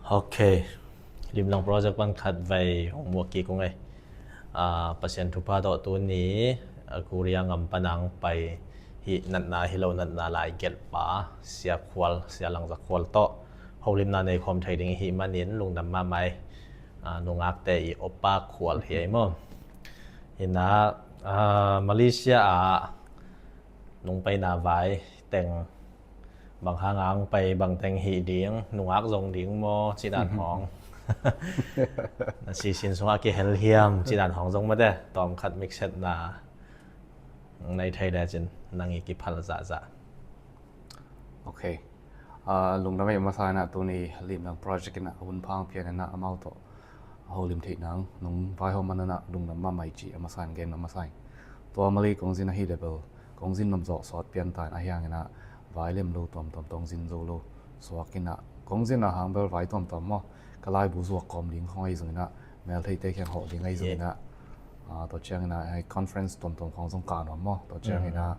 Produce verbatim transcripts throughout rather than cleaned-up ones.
Ok. Limlang project pan khat vei hong muak kik ung ei. Ah, Pasian thupha tawh tuni, ah, Korea ngam pan ang pai hi, natna hi lo, natna lai gelhpa Sia Khual, Sia Langza Khual tawh holimna nei khawm thei ding i hih manin lungdam mahmah ei. Ah, nungakte i Oppa Khual hi ei maw. Hi na, ah, Malaysia ah nung paina vai teng bang hang ang pai, bang teng hih ding, nungak zong ding maw, cih dan hong. Na sisin sungah kihel hiam, cih dan hong zong mate, tawm khat miksetna nei thei lecin nang i kiphal zahzah. Ok. Ah, lungdam ei masa in ah, tuni Limlang project in ah hun phang pian in ah amau tawh a holim theih nang nung vaihawm man in ah lungdam mahmah ei cih a masa in gen a masa in. Tua Malay kongzin ahi le bel kongzin nuam zawh sawt pian ta in, ahi hangin ah vai lem lo tuamtuam, tawng zin zo lo suak in ah, kongzin a hang bel vai tuamtuam maw, ka laibu zuak kawm ding khong ahi zongin ah, mel theite kiang hawh ding ahi zongin ah, ah, tua ciangin ah hei conference tuamtuam khong zong kah nuam maw, tua ciangin ah,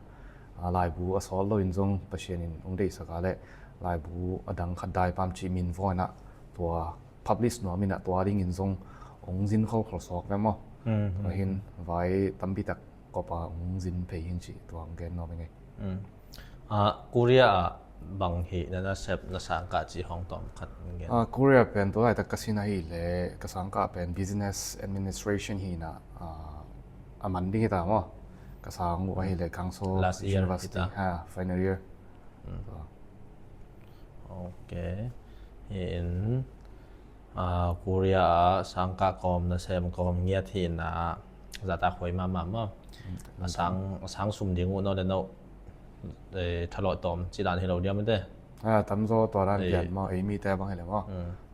ah, laibu a sawt lo in zong Pasian in hong deihsak a leh laibu a dang khat dai pam cih min vaw in ah, tua publish nuam in ah, tua dingin zong hong zin kholkhol sawk ve maw. Tua hin vai tampi tak kop a hong zin phei hin cih tua hong gen nuam ing ei. Ah, Korea ah bang hi na nasep, na sangkah cih hong tawm khat gen. Ah, Korea pen tu laitak ka sin ahi le ka sangkah pen business administration hi na, ah, a man ding hi ta maw. Ka sang uh ahi le Kangso Last year University hi ta. Ha, final year. Tua. Ok. Hi in, ah, Korea ah sangkah kawm, nasem kawm ngiat hi na, zahtak huai mahmah maw. A sang, a sang sum ding uh no le no, eh, thalawh tawm cih dan hi lo diam mate. Ah, tamzaw tua dan pian maw, ei mite bang hi le maw.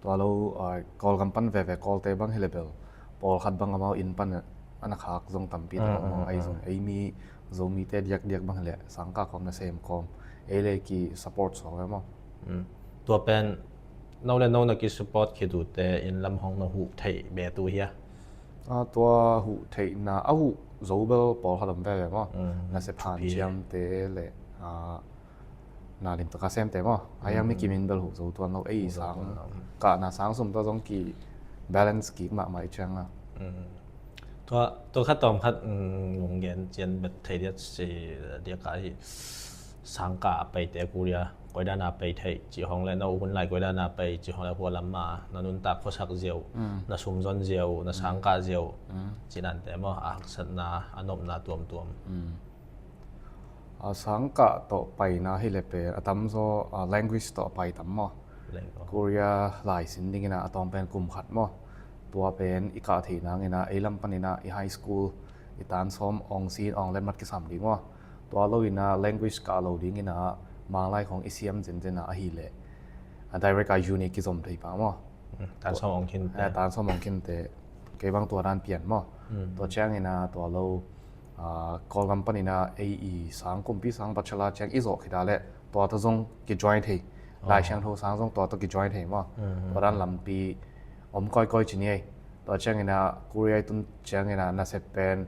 Tua lo, ah, Kawlgam pan veve Kawlte bang hi le bel pawlkhat bang amau inn pan a na khak zong tampi tak maw, ei zong, ei mi Zomite diakdiak bang hi le sangkah kawm, nasem kawm ei le ki support suak ve maw. Tua pen no le no na ki support khit uh te in lam hong na huh theih be tu hia? Ah, tua huh theihna a huh zo bel pawlkhat om veve maw. Nasep hanciamte le, ah, na limtaka semte maw, a yang mi kimin bel huh zo tuan lo, ei sangkahna sang sum tawh zong ki balance kik mahmah i ciang a. Tua, tua khat tawm khat, mm, lunggen cian bet thei diat si diak a hi. Sangkah a peite Korea koidan a pei theih cih hong le, na hun lai koidan a pei cih hong le, hua lam a na nuntak khuasak ziau, na sumzon ziau, na sangkah ziau, cih nante maw, a haksatna, a nopna tuamtuam. A sangkah tawh paina hi le pen a tamzaw, a, language tawh a pai tam maw. Korea lai sin dingin a tawm pen kum khat maw. Tua pen i kah theih nangin a ei lam panin a i high school i tan sawm awng sin awng letmat kisam ding maw. Tua lo in a language kah lo dingin a Manglai khong i siam zenzen a ahi le a direct a uni kizom thei pah maw. Tan sawm awng khinte. Eh, tan sawm awng khinte. Kei bang tua dan pian maw. Tua ciangin a tua lo, ah, Kawlgam panin a ei i sang kumpi sang bachelor ciang i zawh khit a le tua tawh zong ki join thei. Lai Siangtho sang zong tua tawh ki join thei maw. Tua dan lampi om kawikawi ci ni ei. Tua ciangin a Korea i tun ciangin a nasep pen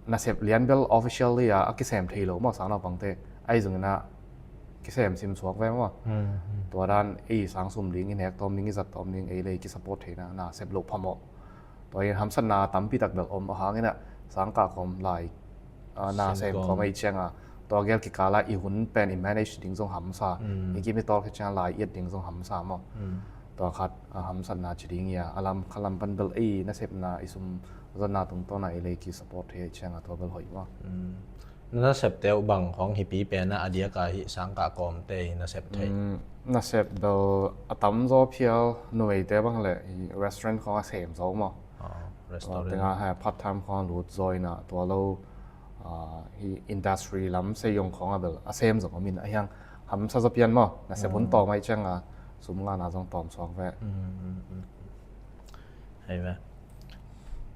nasep lian bel officially a, a kisem thei lo maw sang naupangte. Ahi zongin a kisem sim suak ve maw. Tua dan ei sang sum ding, i nek tawm ding, i zat tawm ding, ei le ei ki support theihna nasep loh phamawh. Tua in hamsatna tampi tak bel om ahang in a sangkah kawm lai, ah, nasem kawm ahi ciang a tua gel kikal a i hun pen i manage ding zong hamsa. I kim i tawl khit ciang a lai i et ding zong hamsa maw. Tua khat, ah, hamsatna ci ding hi a, a lam kha lam pan bel ei nasepna i sum zatna tungtawn a ei le ei ki support thei ahi ciang a tua bel hoih maw. Na nasepte uh bang khawng hipi pen a, a diak a hih sangkah kawmte hi nasep thei? Mm, nasep bel a tamzaw phial numeite bang le hih restaurant khawng a sem zo maw. Ah, restaurant. Tua teng a hih part time khawng a lut zaw in a tua lo, ah, hih industry lam sei zong khawng a bel a sem zong om in a hiang hamsa zaw pian maw. Nasep hun tawm ahi ciang a sum ngahna zong tawm suak ve. Hei ve.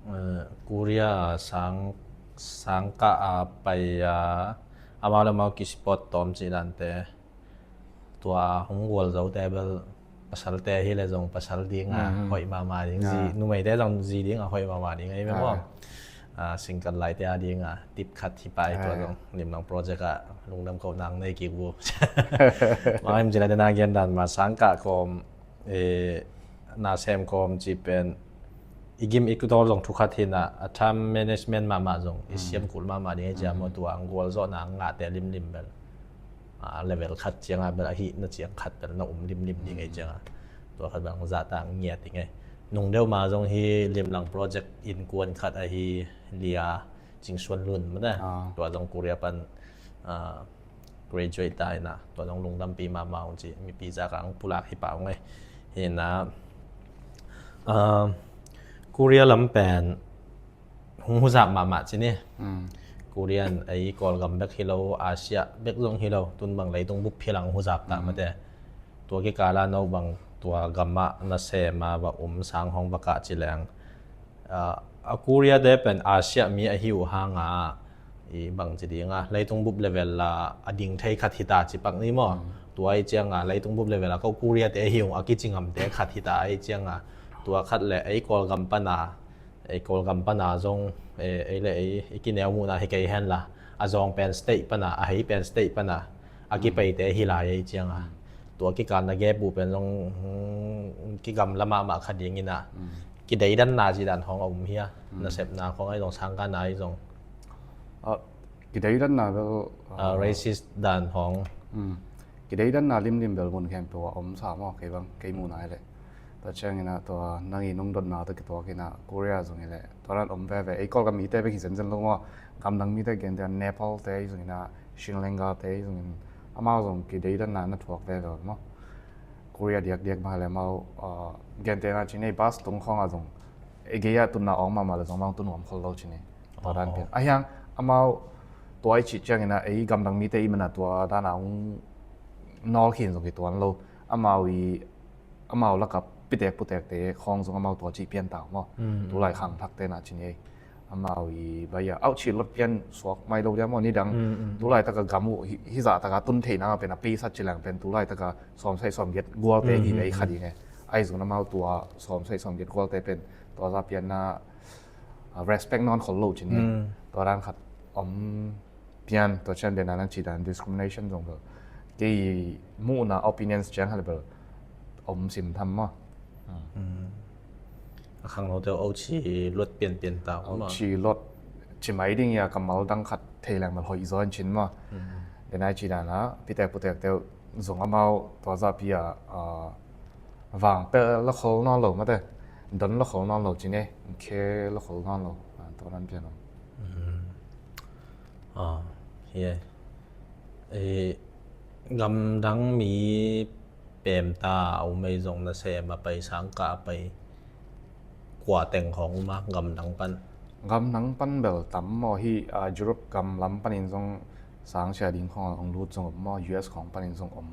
Eh, Korea sang, sangkah a pai a, amau le amau ki support tawm cih dante. Tua hong gual zote bel pasalte hi le zong pasal ding a hoih mahmah ding. Zi, numeite zong zi ding a hoih mahmah ding ahi ve maw. Ah, single laite a ding a tip khat hi pai tua zong Limlang project a lungdam ko nang nei kik uh. Mangim cih le dena gen dan ma sangkah kawm, eh, Na sem kawm ci pen i gim i kutawl zong thukhat hi na, a time management mahmah zong i siam kul mahmah ding ei cia maw, tua ang gual zawhna ang ngahte limlim bel a level khat cianga bel a hihna ciang khat bel na um limlim ding ei cianga tua khat bel ang zahta ang ngiat ding ei. Nung deuh ma zong hi limlang project innkuan khat ahi Lia Cingsuan Lun mate. Tua zong Korea pan graduate ta ina, tua zong lungdampi mahmah ung ci mipi zaka ang pulak hi pah ung ei. Hina Korea lam pen hong huzap mahmah ci ni. Korean ei Kawlgam bek hi lo, Asia bek zong hi lo, tun bang leitung bup hi lang huzap ta mate. Tua kikala no bang tua gamah na sema va um sang hong va kah ci leng a Korea te pen Asia mi ahi uh hanga i bang ci dinga leitung bup level la a ding thei khat hita ci pak ni maw. Tua ei cianga leitung bup level a ko Korea te ahi uh a kici ngamte khat hita ei cianga tua khat le ei Kawlgam pana ei Kawlgam pana zong ei le ei i kineu muhna hi kei hen la a zawng pen state pana a hei pen state pana a kipeite hi lai ei cianga tua kikal na gap uh pen zong kigamla mahmah kha dingina kideidanna ci dan hong a um hia? Nasepna khong ai zong sangkana ai zong kideidanna bel racist dan hong kideidanna limlim bel mun khempeuh a om sa maw kei bang kei muhna ai leh. Tua ciangina tua nang i nungdotna tua kituakina Korea zongin leh tua nan om veve ei Kawlgam mite bek hi zenzen lo maw. Gamdang mite gente Nepal te i zongina Sri Lanka te i zongin amau zong kideidanna na thuak veve maw. Korea diakdiak bang le amau gente na ci nei bus tung khonga zong ei gei a tunna awng mahmah le zong amau tun nuam khol lo ci nei. Tua dan pian a hiang amau tua i cih ciangina ei gamdang mite i mana tua dana ung nawl khin zong kituan lo. Amau i amau laka pitek putekte khawng zong amau tua cih pian tau maw. Tulai khang thakte na ci ni ei amau i baya auh cih lot pian suak mai lo dia maw nidang. Tulai taka gam uh hizah taka tun theihna pen a pisat ci lang pen tulai taka sawm saih sawm giat gualte hi vei kha ding e. Ai zong amau tua sawm saih sawm giat gualte pen tua za pianna respect nawn khol lo ci ni. Tua dan khat om pian tua cian dena nang ci dan discrimination zong bel kei muhna opinions ciang hal bel om sim tham maw. A khang lo teu o ci luat pian pian ta o ci luat ci mai ding ia kammal dang khat thei leng bel hoih zaw in cin maw. Dena ci dana pitek putek teu zong amau tua za pia vang pe la khol nawn lo mate. Don la khol nawn lo ci ne khe la khol nawn lo. Tua nan pian om. Hi e gamdang mi pemta a um ei zong na sem a pai sangkah a pai kua teng khawng um a gamdang pan. Gamdang pan bel tam maw hi. Europe gam lam panin zong sang sia ding khawng a ong lut zong om maw US khawng panin zong om.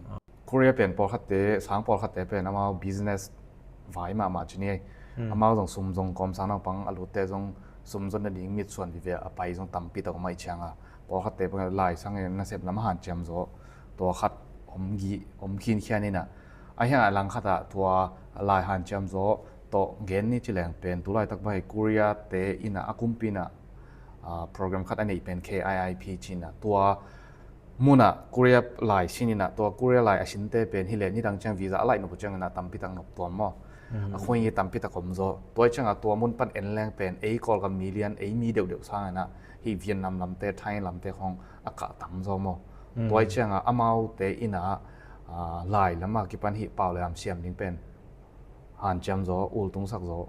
Korea pen pawlkhatte sang pawlkhatte pen amau business vai mahmah ci ni ei. Amau zong sum zong kawmsang naupang a lutte zong sum zon nading mitsuan vive a pai zong tampi tak om aih cianga pawlkhatte pen lai sang nasep lam hanciam zaw tua khat om khinkhian ina a hiang a lang khatah tua lai hanciam zaw tawh gen ni ci leng pen tulaitak bai Korea te ina a kumpi ina program khat a neih pen K I I P cina tua munah Korea lai sininah tua Korea lai a sinte pen hileh nidang ciang visa a laih nop uh cianginah tampitak nop tuam maw? A khuaingi tampitak om zaw. Tua ciangah tua mun pan en leng pen ei Kawlgam mi lian ei mi deuhdeuh sanginah hih Vietnam lamte, Thai lamte khawng a kah tam zaw maw? Tua ciangah amaute inah lai lamah kipan hih pau le am siam ding pen hanciam zaw, ultungsak zaw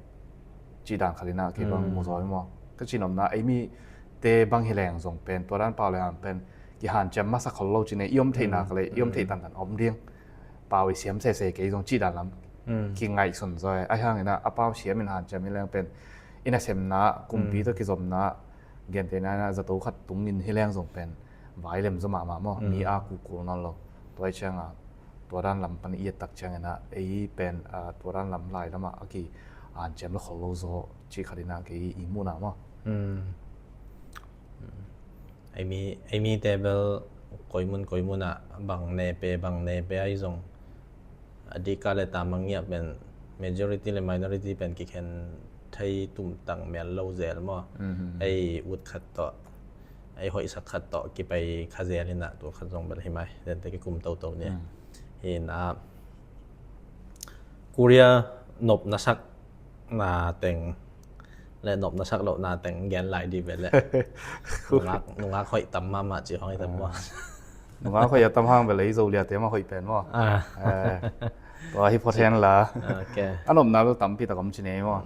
cih dan khatinah kei bang mu zaw i maw? Ka cinopna ei mite bang hi leng zong pen tua dan pau le han pen kihanciam masak khol lo cine i om theihnak le i om theih tantan om ding. Pau i siam sese kei zong cih dan lam kingaihsun zaw e. A hianginah a pau siam in hanciam hi leng pen i nasemna kumpi tawh kizopna gentehna inah zato khat tungin hi leng zong pen vailem zaw mahmah maw? Mi a kukul nawn lo. Tua i cianga tua dan lam pan i et tak ciangina ei pen tua dan lam lai lamah a ki anciam la khol lo zaw cih khatina kei i muhna maw? Ei mi ei mite bel koimun koimunah bang nepe bang nepe ahi zong a dika le ta mangiah pen majority le minority pen kikhen thei tumtang mel lo zel maw? Ei ut khat tawh ei hoihsak khat tawh kipai kha zel inah tua khat zong bel hi mai zente kikum toto ni. Hinah Korea Nop na sak na teng le nop na sak loh na teng gen lai di ve le. Nungak, nungak hoih tam mahmah ci hong i tam maw? Nungak hoih a tam hang ve le, i Zo liate mah hoih pen maw? Ah. Eh, tua hi phot hen la. Ok. A nopna bel tampi tak om ci nei maw?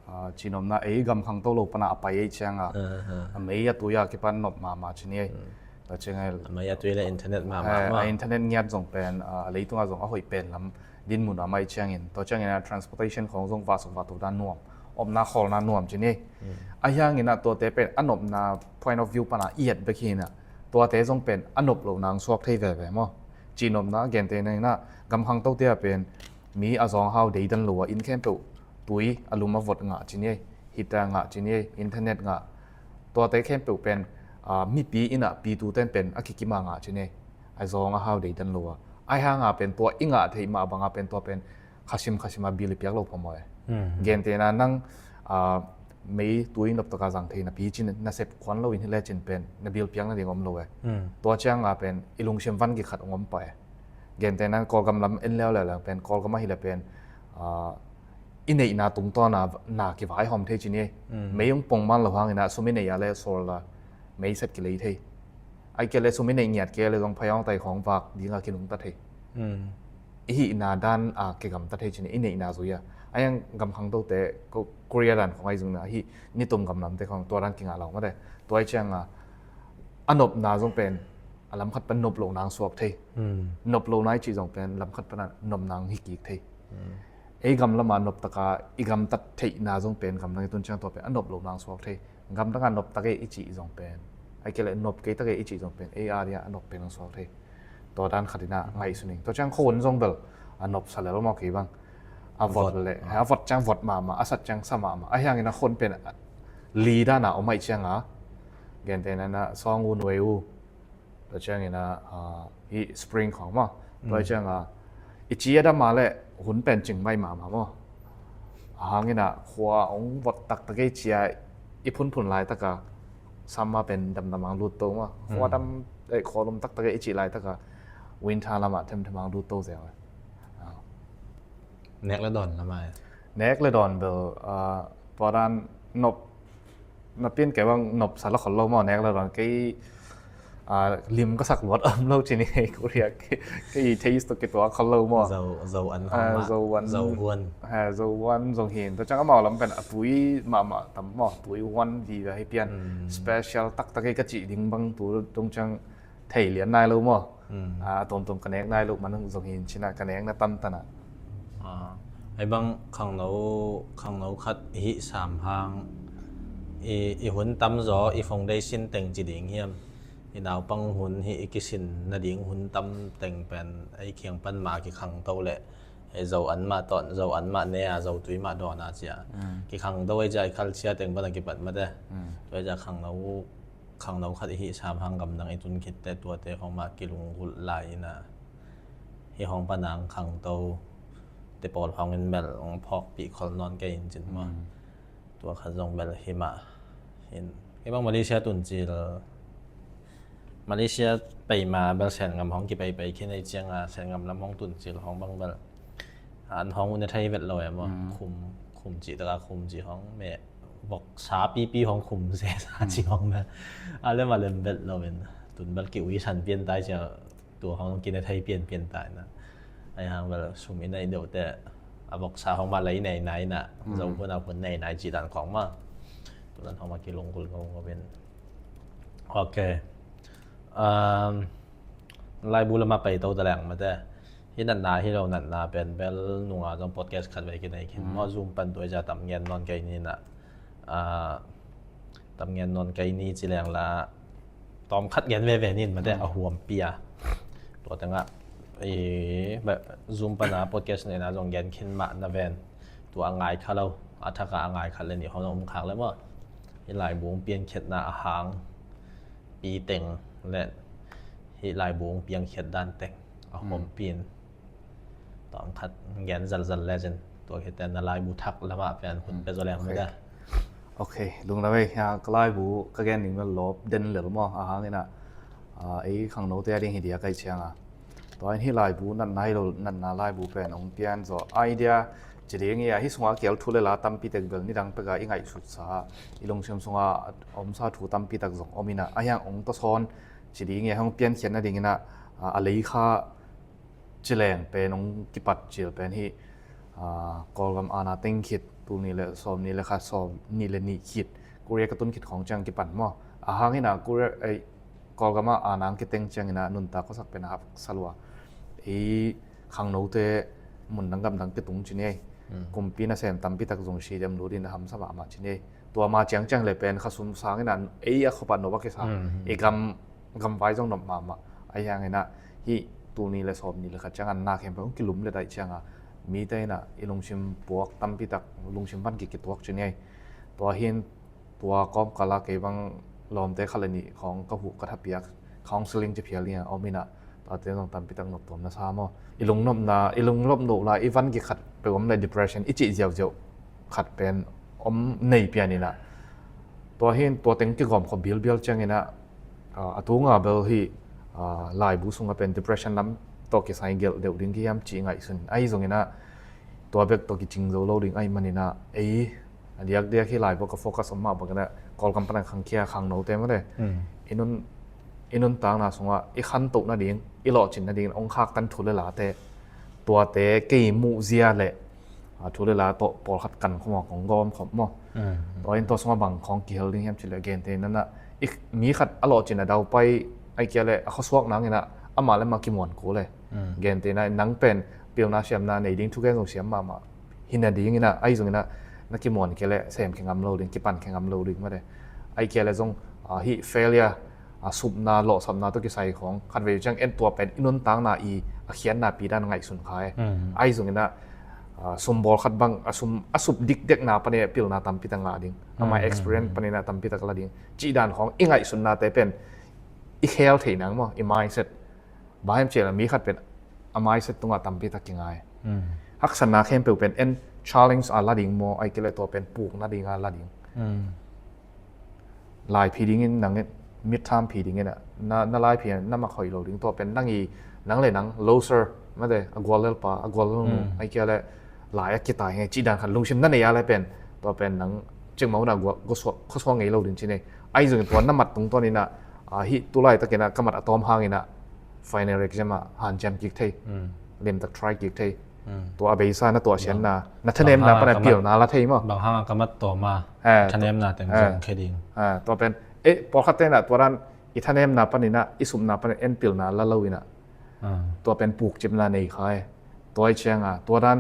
Ah, cinopna ei gam khangto lo pana a pai ei cianga, ah, ah, a mei a tui a kipan nop mahmah ci ni ei. Hmm. Tua cianga, a mei a tui le internet mahmah, eh, maw? A internet ngiat zong pen, ah, a leitunga zong a hoih pen lam dinmun a mai ciangin, tua ciangin a transportation khong zong vahsuk vahto dan nuam, omna khawlna nuam ci ni ei. Hmm. A hiangin a tuate pen a nopna point of view pana i et bek hi na, tuate zong pen a nop lo nang suak thei veve maw? Cinopna gentehna in a gam khangtote a pen mi a zawng hau deidan lo a, inn khempeuh tui a lum a vot ngah ci ni ei, heater ngah ci ni ei, internet ngah. Tuate khempeuh pen, ah, mipi in a pituten pen a kikima ngah ci ni ei, a zawng a hau deidan lo a. Ai hanga pen tua i ngah theih mah banga pen tua pen khasim khasim a bil i piak lo phamawh e. Hmm. Gentehna nang, ah, mei tui noptaka zang thei napi cin nasep khuan loin hi lecin pen na bil piak nading om lo e. Hmm. Tua cianga pen i lungsim van kikhat ong om pah e. Gentehna Kawlgam lam en leuleu leng pen Kawlgam ahile pen, ah, i neihna tungtawna na kivaihawm thei ci ni ei. Hmm. Mei ong pong man lo hangin a sum i neih a le sual la mei sep kilei thei. Ai kei le sum i neih ngiat kei le zong phayawng tai khawng vak dinga kinungta thei. Hmm. I hihna dan a kigamta thei ci ni ei, i neihna zui a. A hiang gam khangtote Ko-, Korea dan khong ai zungna hi, nitum gam lamte khong tua dan kingah lo mate. Tua i cianga a nopna zong pen a lam khat pan nop lo nang suak thei. Hmm. Nop lo nai ci zong pen lam khat pana nop nang hi kik thei. Hmm. Ei gam lama noptaka i gamtat theihna zong pen gamdang i tun ciang tua pen a nop lo nang suak thei. Gamdanga nop tak e i cih zong pen, ai kei le nop kei tak e i cih zong pen ei a dia a nop pen nang suak thei. Tua dan khatin a ngaihsun ing. Tua ciang khon zong bel a nopsa lel maw kei bang. A vot, vot le, ah, a vot ciang vot mahmah, a sat ciang sa mahmah. A hiangin a khon pen, ah, li dana om ai cianga, gentehna na sawng u nuai u. Tua ciangin a, ah, hi spring khong maw. Tua, mm, cianga i ci a dama le hun pen cing mai mahmah maw. A hangin a khua ong vot taktak ei cia i phunphun laitaka summer pen damdam ang lut to maw. Khua, mm, dam, eh, khua lum taktak ei i cih laitaka winter lama themthem ang lut to zeng. Ah. Nek le dawn lamai. Nek le dawn bel, ah, tua dan nop, na pian kei bang nop sa la khol lo maw, nek le dawn kei, ah, lim ka sak luat om lo ci ni ei Korea kei, kei taste to kei tua khol lo maw. Zo, zo an, ah, hong mah. Zo an. Zo huan. Ha, zo huan zong hin. Tua ciang amau lam pen a tui mahmah tam maw, tui huan vive hi pian. Hmm. Special taktak ei ka cih ding bang tu dong ciang thei lian nai lo maw? Hmm. Ah, a tuamtuam ka nek nai lo man zong hin cina ka nek na tantan ah. Ah, ei bang khangno, khangno khat i hih sam hang i, i hun tam zaw, i foundation teng ci ding hiam? I naupang hun hi i kisin nading hun tam teng pen ei kiang pan mah kikhangto le ei zo an mah tawn, zo an mah ne a, zo tui mah dawn a cia. Hmm. Kikhangto ei cia i culture teng pan a kipat mate. Hmm. Tua ei cia khangno khangno khat i hih sam hang gamdang i tun khitte tuate hong mah kilunggulh lai ina, hih hong panang khangto te pawl hong in bel hong phawkpih khol nawn kei in cin maw. Mm. Tua khat zong bel hi mah in. Kei bang Malaysia tun cil, Malaysia pei ma bel Sen ngam hong kipei pei khin ei cianga Sen ngam lam hong tun cil hong bang bel an hong une thei vet lo em maw. Mm. Khum, khum cih taka khum cih hong meh voksa pipi hong khum sesa, mm, cih hong meh. A lem a lem vet lo in. Tun bel ki ui san pian tai cia tua hong kine thei pianpian tai na. Ai hang bel sum i neih deuhte a voksa hong mah lei nei nai na. Mm. Zo hun a hun nei nai cih dan khong mah. Tua dan hong mah kilunggulh ngongngong in. Ok. Um, laibu lamah pai to ta leng mate. Hi natna hi lo natna pen bel nunga zong podcast khat vei kinei khin. Mm. Maw Zoom pan tua i za tam ngen nawn kei ni na. Ah, tam ngen nawn kei ni ci leng la tawm khat gen veve nin mate, mm, a huampi a. Tua tengah i, ba, Zoom pana podcast neina zong gen khin mah na ven. Tua a ngai kha lo, a thaka a ngai khat le nih hong um khak le maw. Hi laibu piankhiatna a hang pi teng le hi laibu piankhiat dan teng a, mm, huampi in. Tawm khat gen zalzal le cin tua khit teh na laibu thak lamah pen hun, hmm, pe zaw leng, ok, mah dah. Ok, lungdam ei, ah, ka laibu ka gen ding bel lawp den lel maw, a hang ina, ah, ei khangnote a ding hi dia kai cianga. Tua in hi laibu natna hi lo, natna laibu pen ong pian zaw. Idea Ci ding hi a, hih sungah a kial thu le la tampi tek bel nidang peka i ngaihsutsa, i lungsim sungah a omsa thu tampi tak zong om inah, a hiang ong tawsawn ci ding hi a, hong piankhiat nading inah, a, a lei kha cileng pen ong kipat cil pen hih, a, Kawlgam ana teng khit, tul nih le sawm nih le khat, sawm nih le nih khit, Korea ka tun khit khawng ciang kipan maw? A hang inah Korea, ei, Kawlgam ah ana ang kiteng ciang inah nuntak khuasak pen a haksa lua. Ei khangnote mun dang gam dang kitung ci ni ei. Kumpi nasem tampi tak zong si dem lut in a hamsa mahmah ci ni ei. Tua ma ciangciang le pen kha sum sang inah ei a khuapat nop a kisa. I gam gamvai zong nop mahmah. A hiang inah hih tul nih le sawm nih le khat ciang an na khempeuh hong kilum le daih cianga mite inah i lungsim puak tampi tak, lungsim van kikituak ci ni ei. Tua hin tua kawmkala kei bang lawmte khat le nih khawng ka huh ka thapiak, counseling ci phial ding a om inah, tate zong tampi tak noptuam na sa maw? I lungnopna, i lungnop loh la i van kikhat peuh om le depression i cih ziauziau khat pen om nei pian inah. Tua hin tua teng kigawm khawh bilbial ciang inah, a, a tunga bel hih, a, laibu sungah pen depression lam tawh kisai gelh deuh ding kihiam cih ngaihsun. Ahi zong inah tua bek tawh kicing zo lo ding ahi man inah, ei, a diakdiak hih laibu ka focus om mah bang inah Kawlgam pana khangkhia khangnote mate. I nun, i nuntakna sungah i khantoh nading, i lawhcin nading ong khaktan thu le late, tuate kei muh zia le, a, thu le la tawh pawlkhat kan khawm a kong gawm khawm maw? Tua in tua sungah bang khawng kihel ding hiam cih le gente nanah, i, mi khat a lawhcin a daupai, ai kia le a khuasuak nang inah amah le amah kimuan kul le. Gente na nang pen pilna siamna nei ding thugen zong siam mahmah hi nading inah, ahi zong inah na kimuan kia le sem khe ngam lo ding, kipan khe ngam lo ding mate. Ai kia le zong, a, hih failure, a, supna, lawhsapna tawh kisai khawng khatvei ciang en tua pen i nuntakna i a khiatna pi dan ngaihsun kha e. Ahi zong inah, a, sum bawl khat bang, a sum, a sup dikdekna pan i pilna tampi tak ngah ding. Amah experience pan inah tampi tak la ding. Cih dan khawng i ngaihsutnate pen i khel thei nang maw, i mindset. Bang hiam cih le mi khat pen a mindset tungah tampi tak kingai. Haksatna khempeuh pen en challenge a la ding maw, ai kia le tua pen pukna ding a la ding. Lai phi dingin nang in, midterm phi dingin a, na, na lai phi na mak hoih lo ding, tua pen nang i, nang le nang, loser, mate, a guallelpa, a guallelnu, ai kia le lai a kitai ngei cih dan khat lungsim na nei a le pen, tua pen nang cikmah hun a gual, khuasuak ngei lo ding ci nei. Ahi zongin tua na mat tungtawn inah, a, hih tu laitakin a ka mat a tawm hangin a, final exam ah hanciam kik thei, limtak try kik thei. Tua a beisa na tuahsiatna, na thanemna pan a pilna la thei maw? Bang hang a ka mat tawm a, thanemna teng zong khe ding. Tua pen, eh, pawlkhat tenah tua dan i thanemna paninah, i supna panin en pilna la lo inah, tua pen pukcipna nei kha e. Tua i cianga tua dan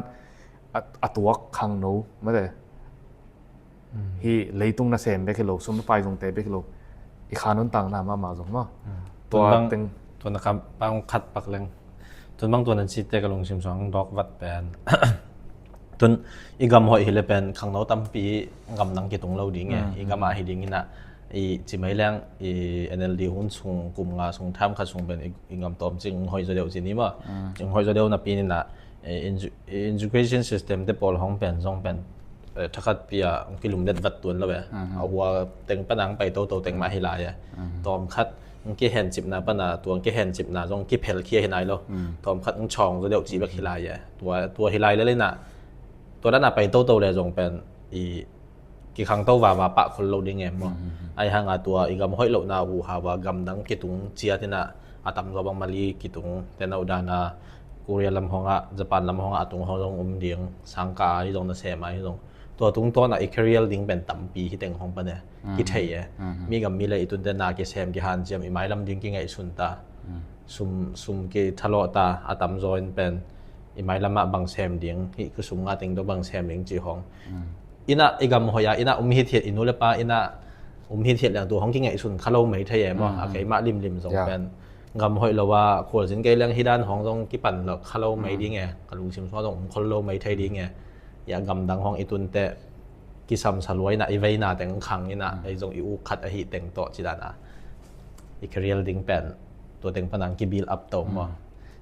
a, a tuak khangno mate. Hih leitung nasem bek hi lo, sum pai zongte bek hi lo, i kha nuntakna mahmah zong maw? Tua teng, tua na kam pang khat pak leng. Tun bang tua nan site ka lungsim suang dawk vat pen. Tun i gam hoih hi le pen khangno tampi gam nang kitung lo ding e. I gam ah hi ding inah, i ci mai leng, i N L D hun sung kum nga sung tham khat sung pen i, i gam tawm cing hoih zaw deuh ci ni maw? Cing hoih zaw deuh napi ninah, eh, edu-, education system te pawl hong pen zong pen, eh, thakhat pi a kilumlet vat tuan lo e. A hua teng pana ang pai toto teng mah hi lai e. Tawm khat ang kihencipna pana, tua ang kihencipna zong kiphelkhia hi nai lo. Tawm khat ang chawng zaw deuh cih bek hi lai e. Tua, tua hi lai le lenah, tua dana pai toto le zong pen i kikhangto vava pah khol lo ding e maw? Ai hanga tua i gam hoih lohna uh hava gam dang kitung ciat inah, a tamzaw bang Mali kitung, tenauh dana Korea lam hongah, Japan lam hongah a tung hong zong um ding, sangka a hi zong, nasem a hi zong. Tua tungtawnah i career ding pen tampi hi teng hong pan e, kithei e. Mi gam mi le i tunte na kisem kihanciam, i mailam ding kingaihsun ta. Sum, sum kithalawh ta, a tamzaw in pen i mailamah bang sem ding, hih khusum nga teng tawh bang sem ding cih hong. Inah i gam hoih a, inah um hithiat, i nu le pa inah um hithiat leng tua hong kingaihsun kha lo mai thei e maw? A keimah limlim zong pen gam hoih lo a khualzin kei leng hi dan hong zong kipan lo kha lo mai ding e, ka lungsim sungah zong um khol lo mai thei ding e. Ia gam dang hong i tunteh kisamsa lua inah, i veina teng khang inah, ei zong i uk khat ahi teng tawh ci dana i career ding pen tua teng pana ang ki build up to maw?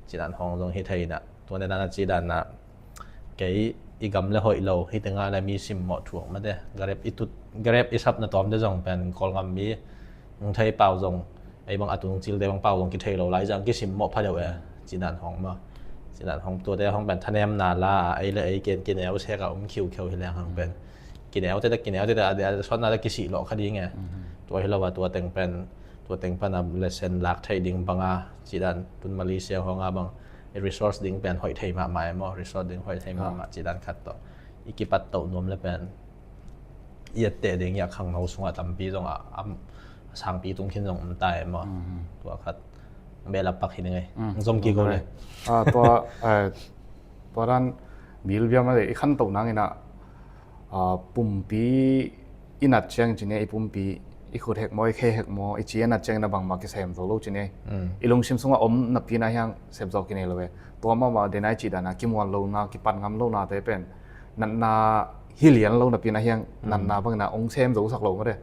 Ci dan hong zong hi thei inah, tua ne dana ci dana kei i gam le hoih lo, hi tengah le mi simmawh thuak mate. Grab i tut, Grab i sapna tawmte zong pen Kawlgam mi ang thei pau zong, ei bang a tung cilte bang pau zong kithei lo lai zang kisimmawh pha deuh e, ci dan hong maw? Ci dan hong tuate hong pen thanemna la a, ei le ei ken kineu sek a om khiukheu hi leng hang pen kineu tete kineu tete a, a suatna te kisih lawh kha ding e. Tua hi lo a, tua teng pen tua teng pan a lesson lak theih ding bang a, ci dan tun Malaysia hong a bang i resource ding pen hoih thei mahmah e maw, resource ding hoih thei mahmah ci dan khat tawh i kipat toh nuam le pen i etteh ding i a khangno sungah tampi zong a, a sangpi tung khin zong om ta e maw. Tua khat behlap pak hi ning ei. Zom kik ko le. Ah, tua, eh, tua dan bilbia ma le i khantoh nang ina, ah, pumpi i nat ciang ci ne, i pumpi i khut hek maw, i khe hek maw, i ci a nat ciang ina bangmah kisem zo lo ci ne. I lungsim sungah om napi na hiang sem zo kinei lo e. Tua mahmah denai ci dana kimuan lo na, kipan ngam lo na te pen natna hi lian lo napi na hiang natna bangina ong sem zo sak lo mate.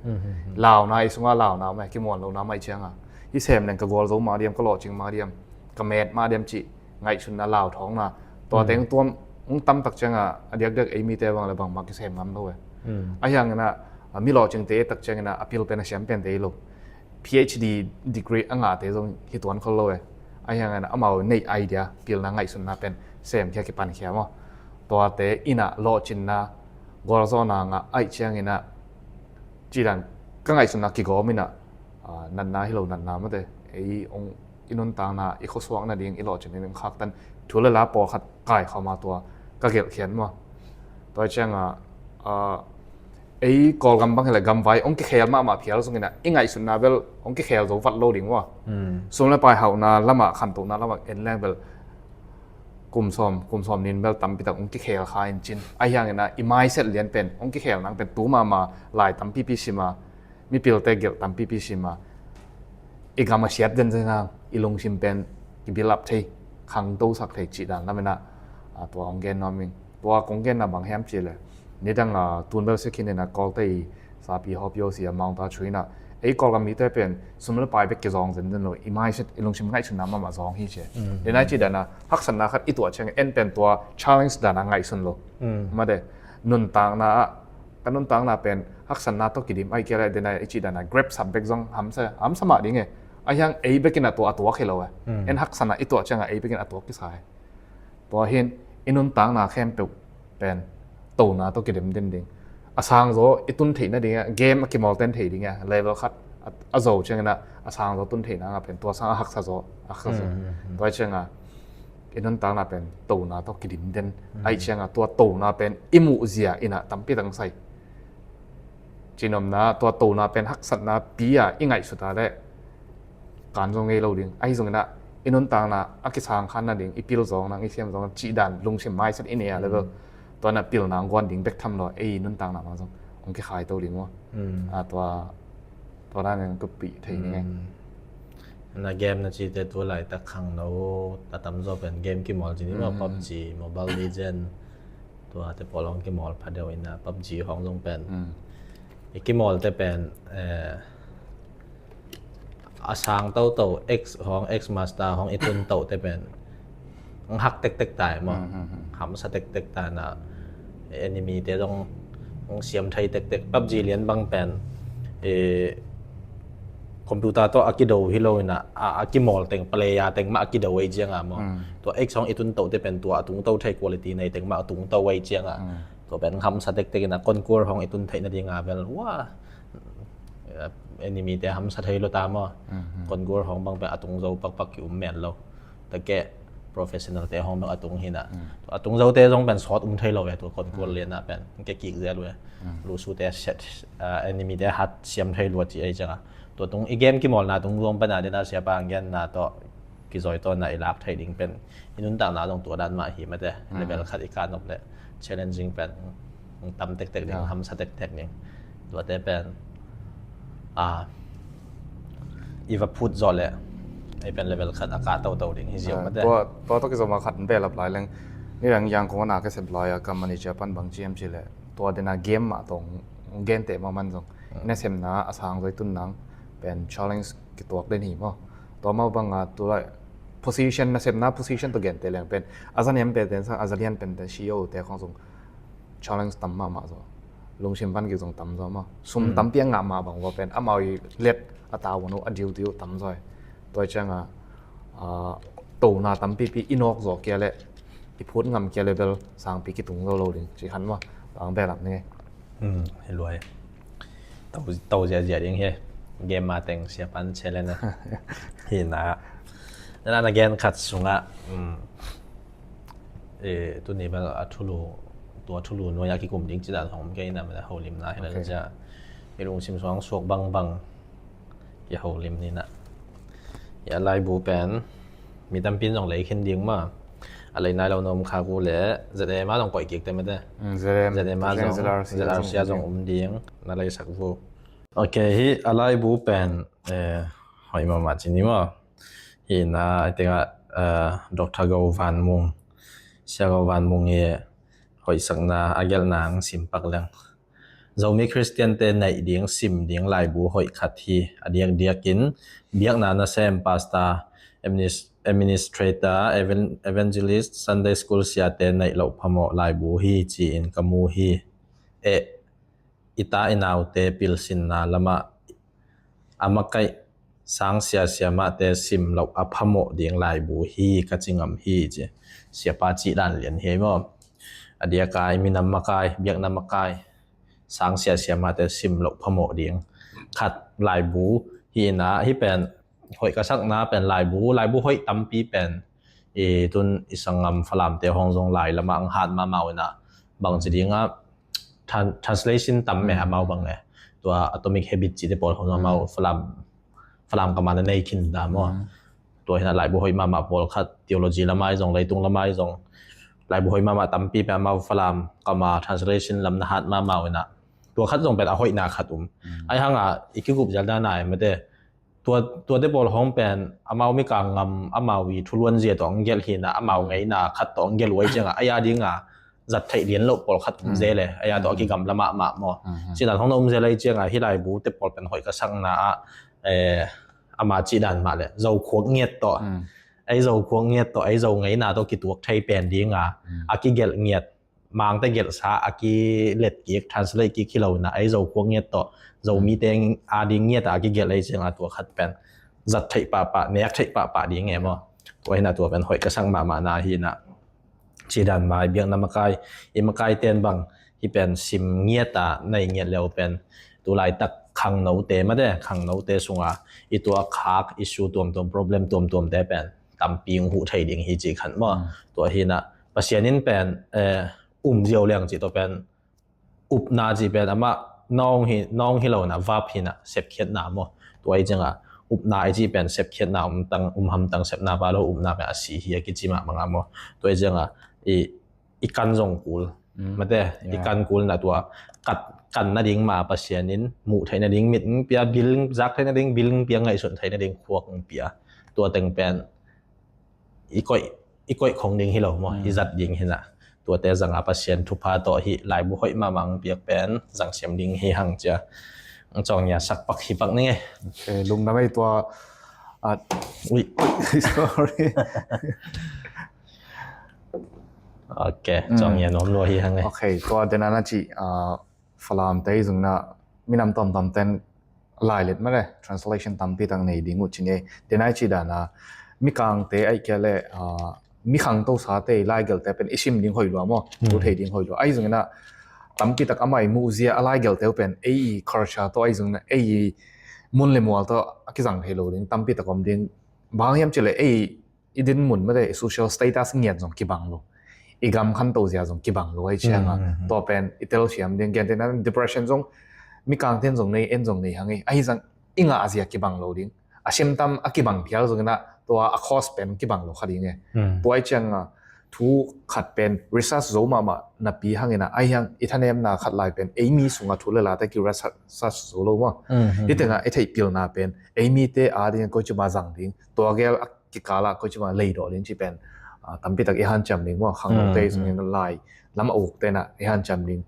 Launa i sunga launa mah kimuan lo na mah i cianga hi sem leng ka gual zo mah diam, ka lawhcing mah diam, ka met mah diam cih ngaihsutna lau thawngna tua teng tuam ong tam tak cianga a diakdiak ei mite bang le bangmah kisem ngam lo e. A hiangina a mi lawhcingte tak ciangina a pil pen a siam pen te lo. PhD degree a ngahte zong hi tuan khol lo e. A hiangin amau nei idea pilna ngaihsutna pen semkhia kipankhia maw. Tuate ina lawhcinna gualzawhna ngah aih ciangina cidan ka ngaihsutna kigawm ina, ah, natna hi lo natna mate ei ong i nuntakna i khuasuak nading i lawhcin in khaktan thu le la pawlkhat kaikhawma tua ka gelhkhiat maw. Tua cianga, ah, ei Kawlgam bang hileh gamvai hong kikhel mahmah phial zongina i ngaihsutna bel hong kikhel zo vat lo ding ua. Sum le pai hauhna lamah khantohna lamah en leng bel kum sawm, kum sawm nin bel tampitak hong kikhel kha in cin. A hiangina i maiset lian pen hong kikhel nang pen tu mahmah lai tampipi sima, mipilte gelh tampipi sima, i gam a siat zenzen hang i lungsim pen i build up thei, khangtosak thei cih dan lamina, ah, tua hong gen nuam ing. Tua kong genna bang hiam cih le nidang a tunbel sikhin ina Kawlte i sapi hawpi awsi a maungta chuina ei Kawlgam mite pen sum le pai bek kizawng zenzen lo, i maiset i lungsim ngaihsutna mahmah zawng hi ci. Denai cih dana haksatna khat i tuah ciang en pen tua challenge dana ngaihsun lo. Mate nuntakna ah ka nuntakna pen haksatna tawh kidim ahi kei le denai i cih dana grab sap bek zong hamsa, hamsa mah ding e. A hiang ei bekin a tua a tuak hi lo e. En haksatna i tuah cianga ei bekin a tuak kisa e. Tua hin i nuntakna khempeuh pen tona tawh kidim den ding. A sangzaw i tun theih nading a game a kimawlten thei ding a level khat a, a zo ciangina a sangzaw tun theih nanga pen tua sang a haksa zaw, a haksa zaw. Tua cianga i nuntakna pen tona tawh kidim den aih cianga tua tona pen i muh zia ina tampi tang sai. Cinomna tua tona pen haksatna pi a i ngaihsuta le kan zong ngei lo ding ahi zongina i nuntakna a kisang khan nading i pil zawng nang i siam zawng cih dan lungsim maiset i nei a level tuana pilna ang guan ding bek tham lo ei nuntakna mang zong hong kikhai to ding maw. A tua tua dan in kuppih thei ni ngai. Na game na cite tu laitak khangno a tamzaw pen game kimawl ci ni maw, PUBG, Mobile Legend, tuate pawl hong kimawl pha deuh ina PUBG hong zong pen i kimawlte pen, eh, a sang toto X hong, X Master hong i tun tohte pen ang hak tektek tai maw. Hamsa tektek tai na enemy te zong ang siam thei tektek. PUBG lian bang pen, eh, computer tawh a kido hi lo ina a, a kimawl teng player teng mah a kido ei cianga maw. Tua X hong i tun tohte pen tua a tung to thei quality nei teng mah a tung to ei cianga tua pen hamsa tektek ina Conquer hong i tun theih nadinga bel wa, eh, enemy te hamsa thei lo ta maw. Conquer hong bang pen a tung zo pakpak ki um men lo. Take professional te hong bang a tung hina. A tung zo te zong pen sawt um thei lo e tua Conquer liana pen ke kik zel e. Lusu te set, ah, enemy te hat siam thei lo ci ei cianga. Tua tung i game kimawlna tung zong pen a dina siapa ang genna tawh kizoi tawh na i lak thei ding pen i nuntakna zong tua dan mah hi mate. Level khat i ka nop le challenging pen tam tektek ding, hamsa tektek ding. Tuate pen, ah, i va phut zawh le ei pen level khat a ka toto ding hi ziau mate. Tua tua tawh kizom a khat in behlap lai leng nidang Yangon a ka sep lai a ka manager pan bang ciam ci le tua dena game mah tawh hong gente mah man zong i nasemna a sang zoi tun nang pen challenge kituak den hi maw. Tua mau banga tulai position, nasemna position tawh gente leng pen a zaniam pen ten sang a zalian pen ten C E O te khong zong challenge tam mahmah zaw. Lungsim van gik zong tam zaw maw. Sum tampi a ngah mah bang vaw pen amau i let a tau uh a diu diu tam zaw. Tua cianga, ah, tona tampipi i nawk zawh kei leh i phut ngam kei leh bel sangpi kitung zo lo ding ci khan maw. Bang belak ni. Hmm, hi luai. To, to ziazia ding hi. Game ma teng sia pan challenge na. Hi na. Na na gen khat sungah. Hmm. Eh, tuni bel a thulu, tua thulu nuai a kikum ding ci dan hong kei na mena holim na hi la. Okay. Zia. I lungsim suang suak bangbang. Kiholim ni na. Hi a laibu pen mi tampi in zong lei khin ding ma. A lei nai lo na um kha gu le Z A M a zong koih kik te mete. Mm, Z A M, Z A M a zong, Z R C a zong um ding. Na lei sak vu. Ok, hi a laibu pen, eh, hoi mama ci ni ma. Hi na, I think, eh, Doctor Go Van Mung. Sia Go Van Mung hi hoihsakna a gelhna ang sim pak leng. Zomi Khristiante neih ding, sim ding laibu hoih khat hi. A diakdiakin biakna nasem pastor, adminis-, administrator, evan-, evangelist, Sunday school siate neih loh phamawh laibu hi ci-in ka mu hi. Eh, i ta i naute pilsinna lamah a makaih sang siasia mahte sim loh a phamawh ding laibu hi ka ci ngam hi ci. Siapa cih dan lian hi maw. A diaka i minam makai, biakna makai, sang siasia mahte sim loh phamawh ding khat laibu hi na, hi pen hoih ka sakna pen laibu, laibu hoih tampi pen i tun i sanggam Falamte hong zong lai lamah ang hat mahmah uh ina, bang ci ding a tran-, translation tam meh amau bang e. Tua Atomic Habit cihte pawl hong zong amau Falam, Falam kam a na nei khin ta maw. Tua hi na laibu hoih mahmah pawl khat, theology lamah i zong, leitung lamah i zong, laibu hoih mahmah tampi pen amau Falam kam a translation lam na hat mahmah uh ina. Tua khat zong pen a hoihna khat um. Ai hang a i kikup zial dan a e mete. Tua, tuate pawl hong pen amau mikang ngam, amau i thuluan zia tawh ang gelh hi na, amau ngeina khat tawh ang gelh uh ai ciang a, ai a ding a zat theih lian loh pawl khat um zel e, ai a tawh a kigamla mahmah maw. Ci dan hong na um zel ai ciang a, hi laibute pawl pen hoih ka sakna ah, eh, ama cih dan mah le, Zo khuak ngiat tawh, ei Zo khuak ngiat tawh, ei Zo ngeina tawh kituak thei pen ding a, a kigelh ngiat, Mangte gelhsa a kilet kik, translate kik hi lo ina, ei Zo khuak ngiat tawh, Zomite a ding ngiat a kigelh ai ciang a tua khat pen zat theih pahpah, nek theih pahpah ding e maw. Tua hi na tua pen hoih ka sak mahmah na hi na. Ci dan mah i biakna makai, i makai ten bang hi pen sim ngiat a, nei ngiat leu pen tu laitak khangnote mate, khangnote sunga i tua khak issue tuamtuam, problem tuamtuamte pen tampi ung huh thei ding hi ci khan maw. Tua hi na Pasian in pen, eh, um ziau liang cih tawh pen upna cih pen amah noun hi, noun hi lo na, verb hi na, sepkhiatna maw. Tua i ciang a upna i cih pen sepkhiatna um tang, um hamtang, sepna va lo upna pen a si hi a kici mahmah a maw. Tua i ciang a i, i kan zong kul. Mate, i kan kul na tua kat, kan nading ma Pasian in muh theih nading mit ung pia, bil zak theih nading bil ung pia, ngaihsun theih nading khuak ung pia. Tua teng pen i koih, i koih khong ding hi lo maw, i zat ding hi na. Tuate zanga Pasian thupha tawh hi laibu hoih mahmah ang piak pen zang siam ding hi hang cia. Ang cawng nia sak pak hi pak ning e. Ok, lungdam ei tua, ah, ui, sorry. Ok, cawng nia nuam lua hi hang e. Ok, tua dena na ci, ah, Falam te i zungna minam tomtom ten lailet male translation tampi tak nei ding uh ci ngei. Tena i ci dana mikangte aih kia le, ah, mikhangto sate i laigelte pen i sim ding hoih lua maw? Tu thei ding hoih lua. Ahi zungina tampi tak amah i muhzia a laigelte uh pen ei i culture tawh ahi zungina ei i mun le mual tawh a kizang thei lo ding tampi tak om ding. Bang hiam ci le ei i dinmun mate i social status ngiat zong kibang lo, i gam khanto zia zong kibang lo ahi cianga. Tua pen i telsiam ding, gentehna depression zong mikangten zong nei, en zong nei hang ei. Ahi zang i ngah zia kibang lo ding, a siamtam a kibang phial zongina tua a cause pen kibang lo kha ding e. Tua ahi cianga thu khat pen research zo mahmah napi hangina ahi hang i thanemna khat lai pen ei mi sunga thu le late ki research zo lo maw? Hi tenga i theih pilna pen ei mite a ding koi cuma zang ding, tua gel a kikala koi cuma leidawh ding ci pen, ah, tampi tak i hanciam ding maw? Khangnote i zungin lai lam a uk tena i hanciam ding.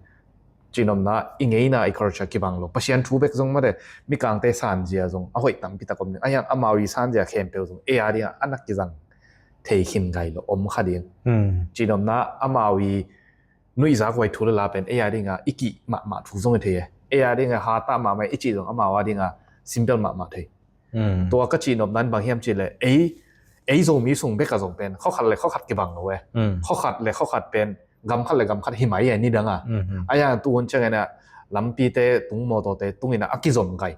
Cinomna i ngeina i culture kibang lo. Pasian thu bek zong mate mikangte sanzia zong a hoih tampi tak om ding. Ahi hang amau i sanzia khempeuh zong ei a dinga a nak kizang thei khin gai lo om kha ding. Cinomna amau i nuihzak huai thu le la pen ei a dinga i kih mahmah thu zong i thei e. Ei a dinga hata mahmah i cih zong amau a dinga simple mahmah thei. Tua ka cihnop nan bang hiam cih le ei Ei Zomi sung bek a zong pen khuakhat le khuakhat kibang lo e. Khuakhat le khuakhat pen gam khat le gam khat hi mai e, nidang a. A yang tu hun ciangin a lampite tung, mawtawte tungin a kizom kai.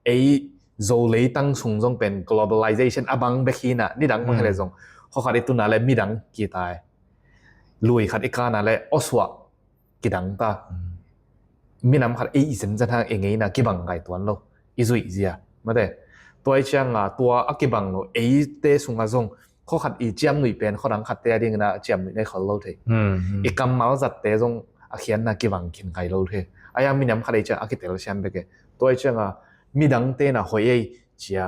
Ei Zo leitang sung zong pen globalization a bang bek hi na, nidang bang hi le zong khuakhat i tuna le midang kita e. Lui khat i kana le awsuah kidang ta. Minam khat ei i zenzen hang e ngeina kibang kai tuan lo. I zuih zia mate. Tua i cianga tua a kibang lo eite sunga zong khuakhat i ciamnuih pen khuadang khatte a dingina ciamnuih nei khol lo thei. I kammal zatte zong a khianna kibang khin kai lo thei. A yang minam khat ei ciang a kitel siam bek e. Tua i cianga midang tena hoih ei cia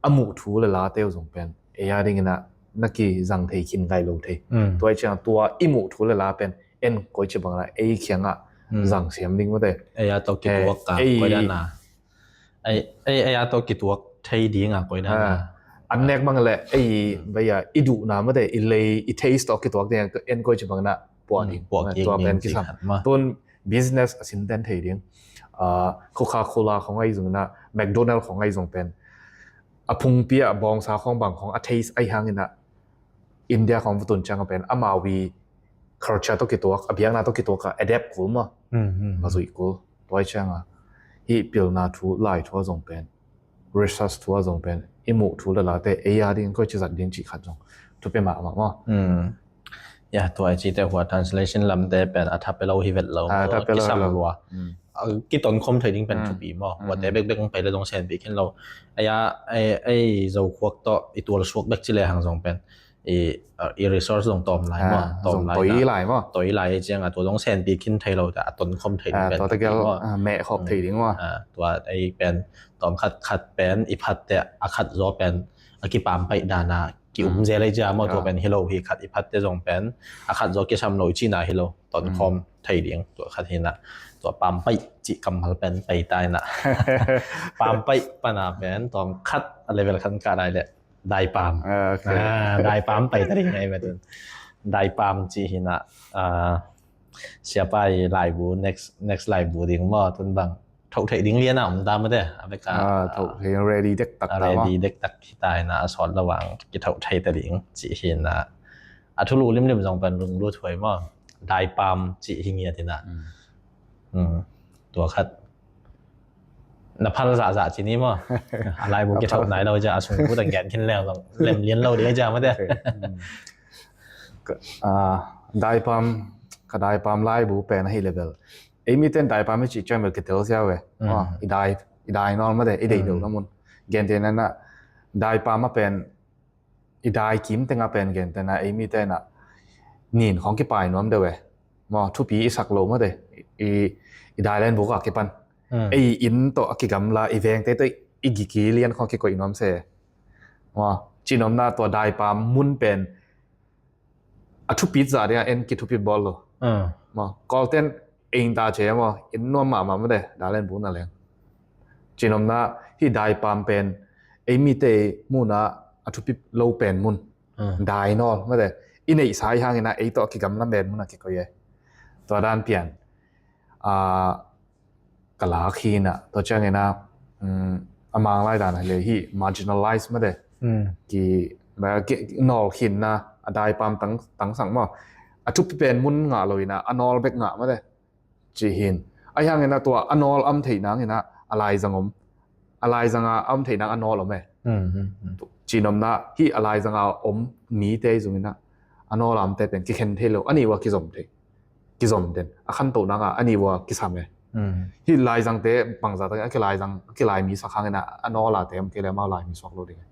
a muh thu le late uh zong pen ei a dingina na kizang thei khin kai lo thei. Tua i cianga tua i muh thu le la pen en koi ci bangna ei khianga zang siam ding mate. Ei a tawh kituak ka koi dana. Ei a tawh kituak thei dinga koi dana. An nek bang le ei baya i duhna mate, i lei, i taste tawh kituak dinga en koi ci bangna puah ding. Tua pen kisam. Tun business a sinten thei ding. Coca-Cola khong ai zongna, McDonald khong ai zong pen a phungpi a bawngsa khong bang khong a taste ai hangina India khong vutun cianga pen amau i culture tawh kituak, a biakna tawh kituak a adapt kul maw? A zuih kul. Tua i cianga hih pilna thu, lai thu a zong pen, research thu a zong pen i muh thu le late ei a ding koi ci zat ding cih khat zong thupi mahmah maw? Ya, tua i cite hua translation lamte pen a thapia lo hi vet lo. Kisam lua. Kitonkhom thei ding pen thupi maw? Huate bekbek hong pai le zong senpi khin lo. Ei a, ei Zo khuak tawh i tual suak bek ci le hang zong pen i resource zong tawm lai maw? Tawm lai, toi lai cianga tua zong senpi khin thei lo ta, a tonkhom thei ding pen thupi maw? Mehkhop thei ding maw? Tua ei pen tawm khat khat pen i phatte a khat zaw pen a kipam paih dana ki um zel ei cia maw? Tua pen hi lo hi, khat i phatte zong pen a khat zaw kisam lo i cina hi lo, tonkhom thei ding tua khat hina. Tua pam paih cih kammal pen pai ta ina. Pam paih pana pen tawm khat a level khan ka dai le daipam. Daipam pai ta ding ei matun. Daipam cih hina. Siapa i laibu, next laibu ding maw tun bang thoh theih ding lian a om ta mate, a beka thoh theih ready dektak ta maw? Ready dektak hi ta ina, a sawt lo vang kithoh thei ta ding cih hi ina. A thulu limlim zong pen lunglut huai maw? Daipam cih hi ngiat ina. Tua khat na phal zahzah ci ni maw? A laibu kithoh nai lo cia a sungkut a gen khin leng zong lem lian lo ding cia mate. Daipam, ka daipam laibu pen ahi level ei miten daipam i cih ciang bel kitel sia ve. I dai, i dai nawl mate, i deih deuh na mun. Gentehna daipam a pen i dai kim tenga pen gentehna ei miten a nin khong kipai nuam deuh e. Maw, thupi i sak lo mate, i dai len buk a kipan ei inn tawh a kigamla, i vengte tawh i giki lian khong kikoih nuam se. Maw, cinomna tua daipam mun pen a thupit zah dinga en kithupit bawl lo. Maw, Kawlten ei ta ce maw, in nuam mahmah mate, dalen bu na leng. Cinomna hih daipam pen ei mite muna a thupit lo pen mun. Dai nawl mate, i neihsa i hangina ei tawh a kigamla pen muna kikoih e. Tua dan pian ka lak hi ina, tua ciangina a Mang lai dan a le hih marginalize mate, ki nawl khinna, a daipam tangsang maw, a thupi pen mun ngah lo ina a nawl bek ngah mate. Ci hin a hiangina tua a nawl am theih nangina a laizang om, a laizanga am theih nang a nawl om e. Cinomna hih a laizanga om mite zungina a nawl amte pen kikhen thei lo, a nih ua kizom thei, kizom den a khantoh nanga a nih ua kisam e. Hih laizangte bangzah takin a kilaizang, a kilaimi sak hangina a nawl ate om kei le amau laimi suak lo ding e.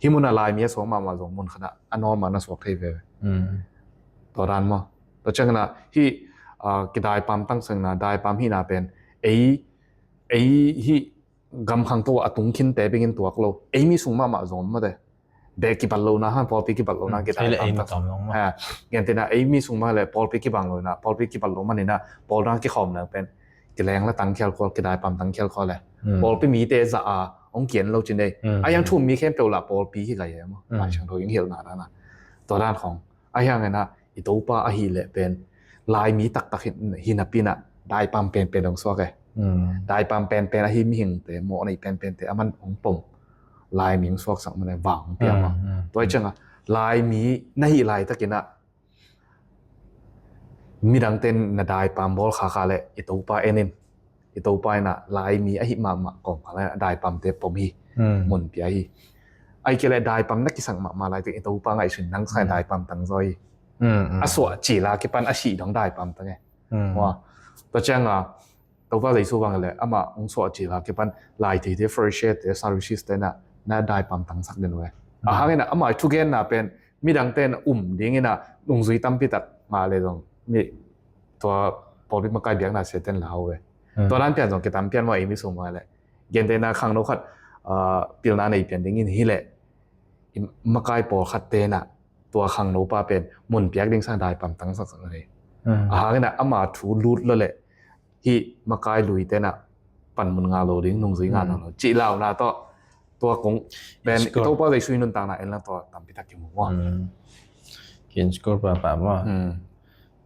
Hih muna laimi a suak mahmah zong mun khatah a nawl mah na suak thei ve. Tua dan maw? Tua ciangina hih kidaipam tangsangna, daipam hihna pen ei, ei hih gam khangto a tung khinte bengin tuak lo, ei mi sung mahmah zong om mate. Beh kibat lohna hang, pawlpi kibat lohna, kidaipam tangsang. Gentehna ei mi sung mah le pawlpi kibang lohna, pawlpi kibat loh manina pawl dang kikhawm nang pen kileng la tangkhial khual, kidaipam tangkhial khual le pawlpi mite zah a hong kian lo cin ei. A hiang thu um mi khempeuh lah pawlpi hi gai e maw? Laisiangtho hong hilhna dana tua dan khong a hiangina i Topa ahih leh pen laimi taktak hi, hi napina daipam penpen hong suak e. Daipam penpen ahi mihingte, mawh nei penpente aman hong pom. Laimi hong suaksak man e, vang hong pia maw. Tua hi cianga Laimi na hih laitakin ah midangte in na daipam bawl khakha leh i Topa en in, i Topa in ah Laimi ahi mahmah kawmkal ah daipamte pom hi, mun pia hi. Ahih kei leh daipam na kisak mahmah laitakin i Topa ngaihsun nang sang daipam tang zaw hi. A suah cil a kipan a sih dong daipam tang e. Tua cianga Topa Jesu bang le amah hong suah cil a kipan lai theite, Pharisee-te, Sadducee-te na na daipam tangsak den uh e. Ahang in ah ama thugenna pen midangte in um ding in ah nungzui tampi tak ngah le zong mi tua pawlpi makai biakna siate in la uh e. Tua dan pian zong kitam pian maw, ei mi sung bang le gentehna khangno khat pilna nei pian ding in hi leh makai pawlkhatte in ah tua khangnopa pen mun piak ding sang daipam tangsak sak hi. Ahang in ah ama thu lut lo leh hih makai luite in ah panmun ngah lo ding, nungzui ngah lo lo cih launa tawh tua kong pen i Topa Jesu i nuntakna en lang tua tampi tak kimu maw. Kin skur papa maw.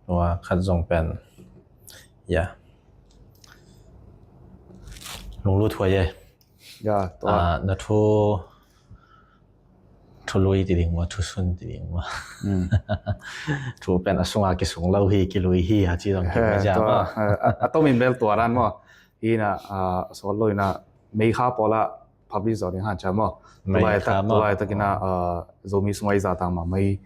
Tua khat zong pen ya lunglut huai e. Ya tua na thu thu lui ti ding maw, thu sun ti ding maw. Thu pen a sunga kisung lo hi, kilui hi a ci zong kim a zia maw. A tomin bel tua dan maw. Hi na a sawt lo in ah May kha pawla publish zaw ding han cia maw. Tulaitak in ah Zomi sungah i zahtak mahmah i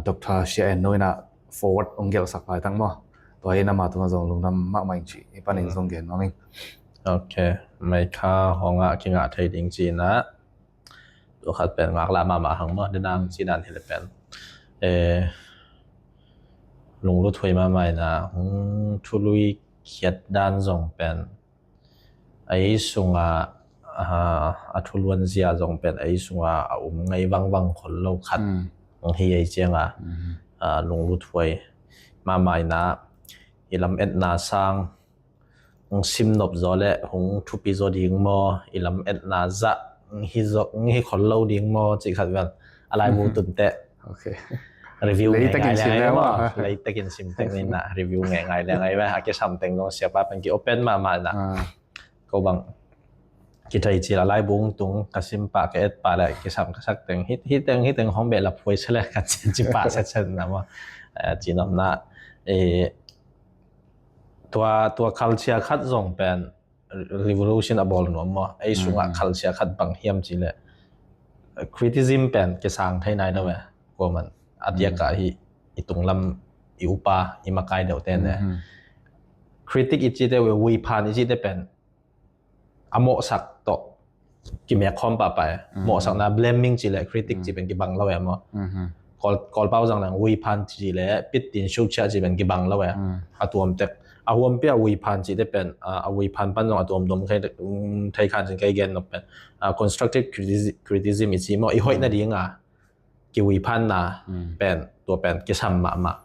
Doctor Sia En No in ah forward hong gelhsak laitak maw. Tua hi na ma tuma zong lungdam mahmah in ci i panin zong gen nuam ing. Ok, May kha hong ah kingah thei ding ci in ah tua khat pen ngaklah mahmah hang maw, dena ci dan hi le pen lunglut huai mahmah in ah hong thului khiat dan zong pen ei sunga a thuluan zia zong pen ei sunga a um ngei vangvang khol lo khat hong hi ei cianga lunglut huai mahmah in ah i lametna sang hong simnop zaw le hong thupi zaw ding maw, i lametna zah hong hi zaw, hong hi khol lo ding maw cih khat vel a laibu tunteh review ngei ngai le ngai maw. Leitakin sim teng in ah review ngei ngai le ngai ve. A kisam teng dong siapa pen ki open mahmah in ah ko bang kithei cil a laibu hong tung ka sim pah ka et pah le kisam ka sak teng hih teng hih teng hong behlap huai se le ka ci pah setset na maw. Cinopna tua tua culture khat zong pen revolution a bawl nuam maw. Ei sungah culture khat bang hiam cih leh criticism pen kisang thei nai lo e. Kuaman a diakah hi i tunglam i upa i makai deuhte ne. Critic i cihte uh, vuiphan i cihte pen a mawhsak tawh kimek khawm pahpah e. Mawhsakna, blaming cih leh critic cih pen kibang lo e maw. Kawl, Kawlpau zang leng vuiphan cih leh pittin shuhchiah cih pen kibang lo e. A tuamtek a huampi a vuiphan cihte pen a vuiphan pan zong a tuamtuam thei khan cin kei gen nop pen constructive criticism i cih maw, i hoih nadinga kivuiphanna pen tua pen kisam mahmah.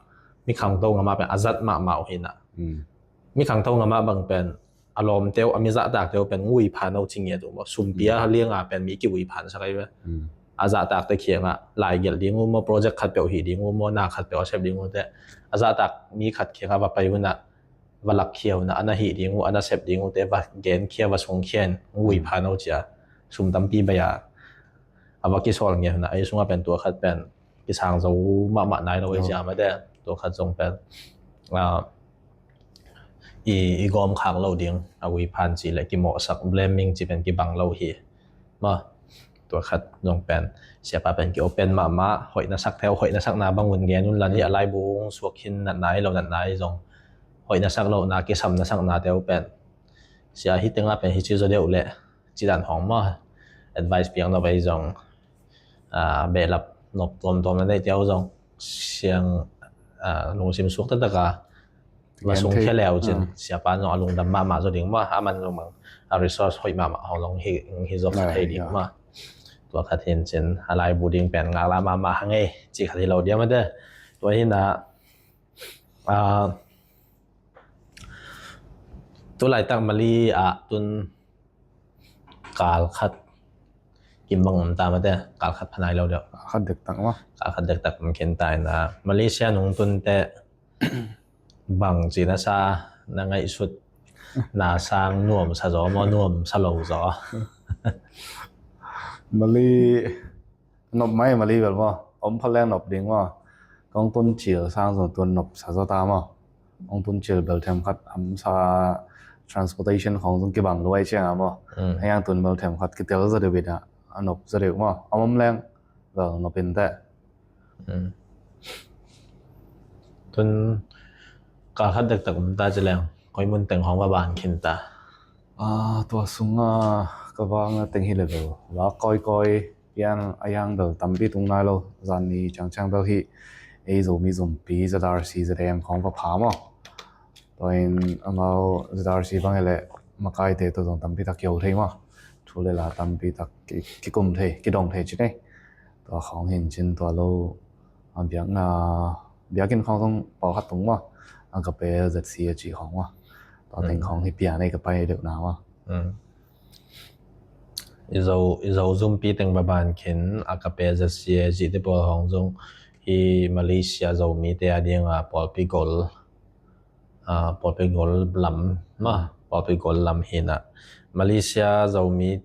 Mi khangto ngam ah pen a zat mahmah uh hi na. Mi khangto ngam ah bang pen a lawmte uh, a mi zahtakte uh pen vuiphan uh ci ngiat uh maw. Sumpi a lianga pen mi kivuiphansak ahi ve. A zahtakte kiangah laigelh ding uh maw, project khat peuh hih ding uh maw, na khat peuh a sep ding uh teh a zahtak mi khat kiangah va pai uh na va lakkhia uh na, a na hih ding uh, a na sep ding uh teh va genkhia, va sungkhia in vuiphan uh cia sum tampi bai a a va kisawl ngiat uh na. Ei sungah pen tua khat pen kisang zo mahmah nai lo ei cia mate. Tua khat zong pen i, i gawm khak lo ding a vuiphan cih leh kimawhsak, blaming cih pen kibang lo hi. Maw, tua khat zong pen siapa pen ki open mahmah. Hoih na sak theu, hoih na sakna bang un gen un la ni, a laibu hong suak khin natna hi lo natna hi zong, hoih na sak lohna, kisam na saknate uh pen sia hih tengah pen hici zaw deuh leh ci dan hong maw, advice piak nop ahi zong behlap nop tuamtuam na neihte uh zong siang lungsim suak taktak a va sungkhia le uh cin siapa zong a lungdam mahmah zaw ding maw. A man zong bang a resource hoih mahmah hong zong hi, hi zaw kha thei ding maw. Tua khat hin cin a laibu ding pen ngaklah mahmah hang ei cih khat hi lo diam a de. Tua hi na tu laitak Mali ah tun kal khat kim bang om ta mate, kal khat phanai lo deuh. Kal khat dektak maw? Kal khat dektak om khin ta ina, Malaysia nung tun teh bang ci na sa, na ngaihsut na sang nuam sa zaw maw, nuam sa lo zaw? Mali nop mai, Mali bel maw, om pha leng nop ding maw. Kong tun cil sang zong tun nop sa zaw ta maw. Kong tun cil bel them khat hamsa, transportation khong zong kibang luai ciang a maw. Mm. Ayang tun bel them khat kitel zaw deuh bit a, a nop zaw deuh maw. Om om leng bel nop in teh. Mm. Tun kal khat dektak om ta ci leng koi mun teng khong va ban khin ta? Ah, tua sunga ka vang a teng hi le bel va koi koi piang a yang bel tampi tung nai lo. Zan ni ciang ciang bel hi ei Zomi zumpi Z R C Z M khong va pha maw. Tua in amau Z R C bang hi le makaite tua zong tampi tak kio thei maw. Thu le la tampi tak ki, kikum thei, kidong thei ci nei. Tua khong hin cin tua lo a biakna, biakinn khong zong pawlkhat tung maw. Agape Z C a ci khong maw. Tua teng khong hi pian ei ka pai deuh na maw. Mm. I Zo, i Zo zumpi teng va ban khin, Agape Z C a ci te pawl khong zong hi Malaysia Zomite a dinga pawlpi gol, ah, pawlpi gol lam maw, pawlpi gol lam hi na. Malaysia Zomi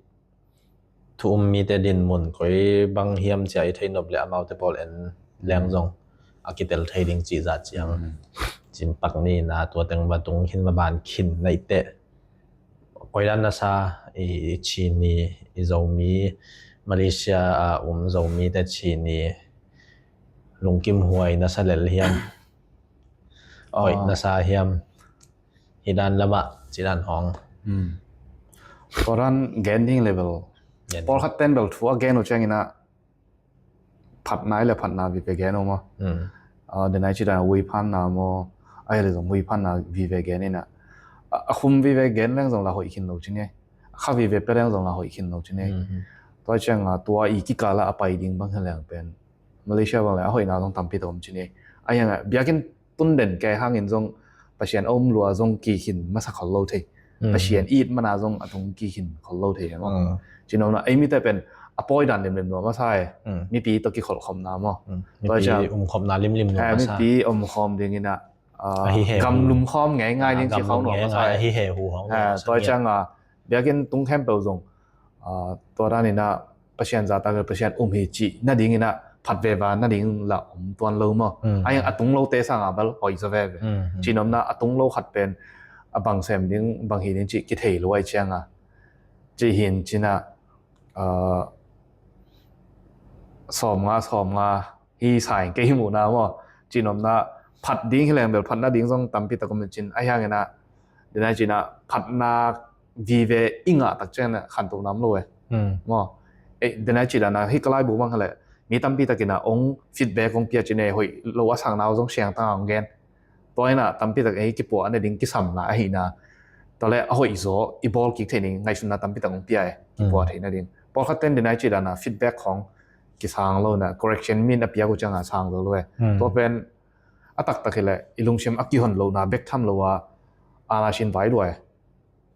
thu um mite dinmun koi bang hiam cia i thei nop le amaute pawl en leng zong a kitel thei ding cih zah ciang. Mm. Cin pak ni na tua teng va tung khin va ban khin na i teh. Koi dan na sa i, i ci ni, i Zomi Malaysia a um Zomite ci ni, lungkim huai na sa lel hiam? Koi na sa hiam? Hi dan lamah ci dan hong. Hmm. Tua dan gen ding le bel. Gen. Pawlkhat ten bel thu a gen uh ciangin a phatna i le phatna vive gen uh maw. Hmm. Ah, denai ci dan a hui phanna maw. Ai le zong hui phanna vive gen in a. A, a khum vive gen leng zong la hoih khin lo ci ni. A kha vive pe leng zong la hoih khin lo ci ni. Hmm. Tua ciang a tua i kikal a a pai ding bang hi leng pen Malaysia bang le a hoihna zong tampi tak om ci ni. A hiang a biakinn tun den kei hangin zong Pasian a um lua zong kikhin masa khol lo thei. Mm. Pasian it mana zong a tung kikhin khol lo thei maw. Mm. Ci nopna ei mite pen a pawi dan limlim nuam a sa e. Mm. Mipi tawh kikholhkhopna maw. Mm. Tua mipi ciang umkhopna limlim nuam a sa. Mipi umkhawm dingin a, ah, a hi he gamlum khawm ngeingai ding ci khawm nuam a sa e. A hi he hu khawm nuam a sa. Tua ciang a biakinn tung khempeuh zong, ah, tua danin a Pasian zahtak le Pasian um hi cih nadingin a phat veva nading la om tuan lo maw. Mm. A hiang a tung lote sanga bel hoih zaw veve. Mm, mm. Ci nopna a tung lo khat pen a bang sem ding bang hi ding cih kithei lo ai cianga. Ci hin cina, ah, sawmnga, sawmnga hi sa in kei hi muhna maw. Ci nopna phat ding hi leng bel phat nading zong tampi tak om in cin a hiangin a denai cina phatna vive i ngah tak ciangin a khantohna om lo e. Hmm. Maw. Eh, denai ci dana hi ka laibu mang hale mi tampi takin a ong feedback ong pia cine hoih lo a sangna zong siangtang a ong gen. Tua ina tampi tak ei kipuah a ne ding kisamna ahina. Tua le a hoih zaw i bawl kik thei ning ngaihsutna tampi tak ong pia e. Kipuah thei nading. Pawlkhat ten denai ci dana feedback khong kisang lo na correction min a piak uh cianga sang zo lo e. Hmm. Tua pen a taktak hi le i lungsim a kihon lo na bek tham lo a ana sin vai lua e.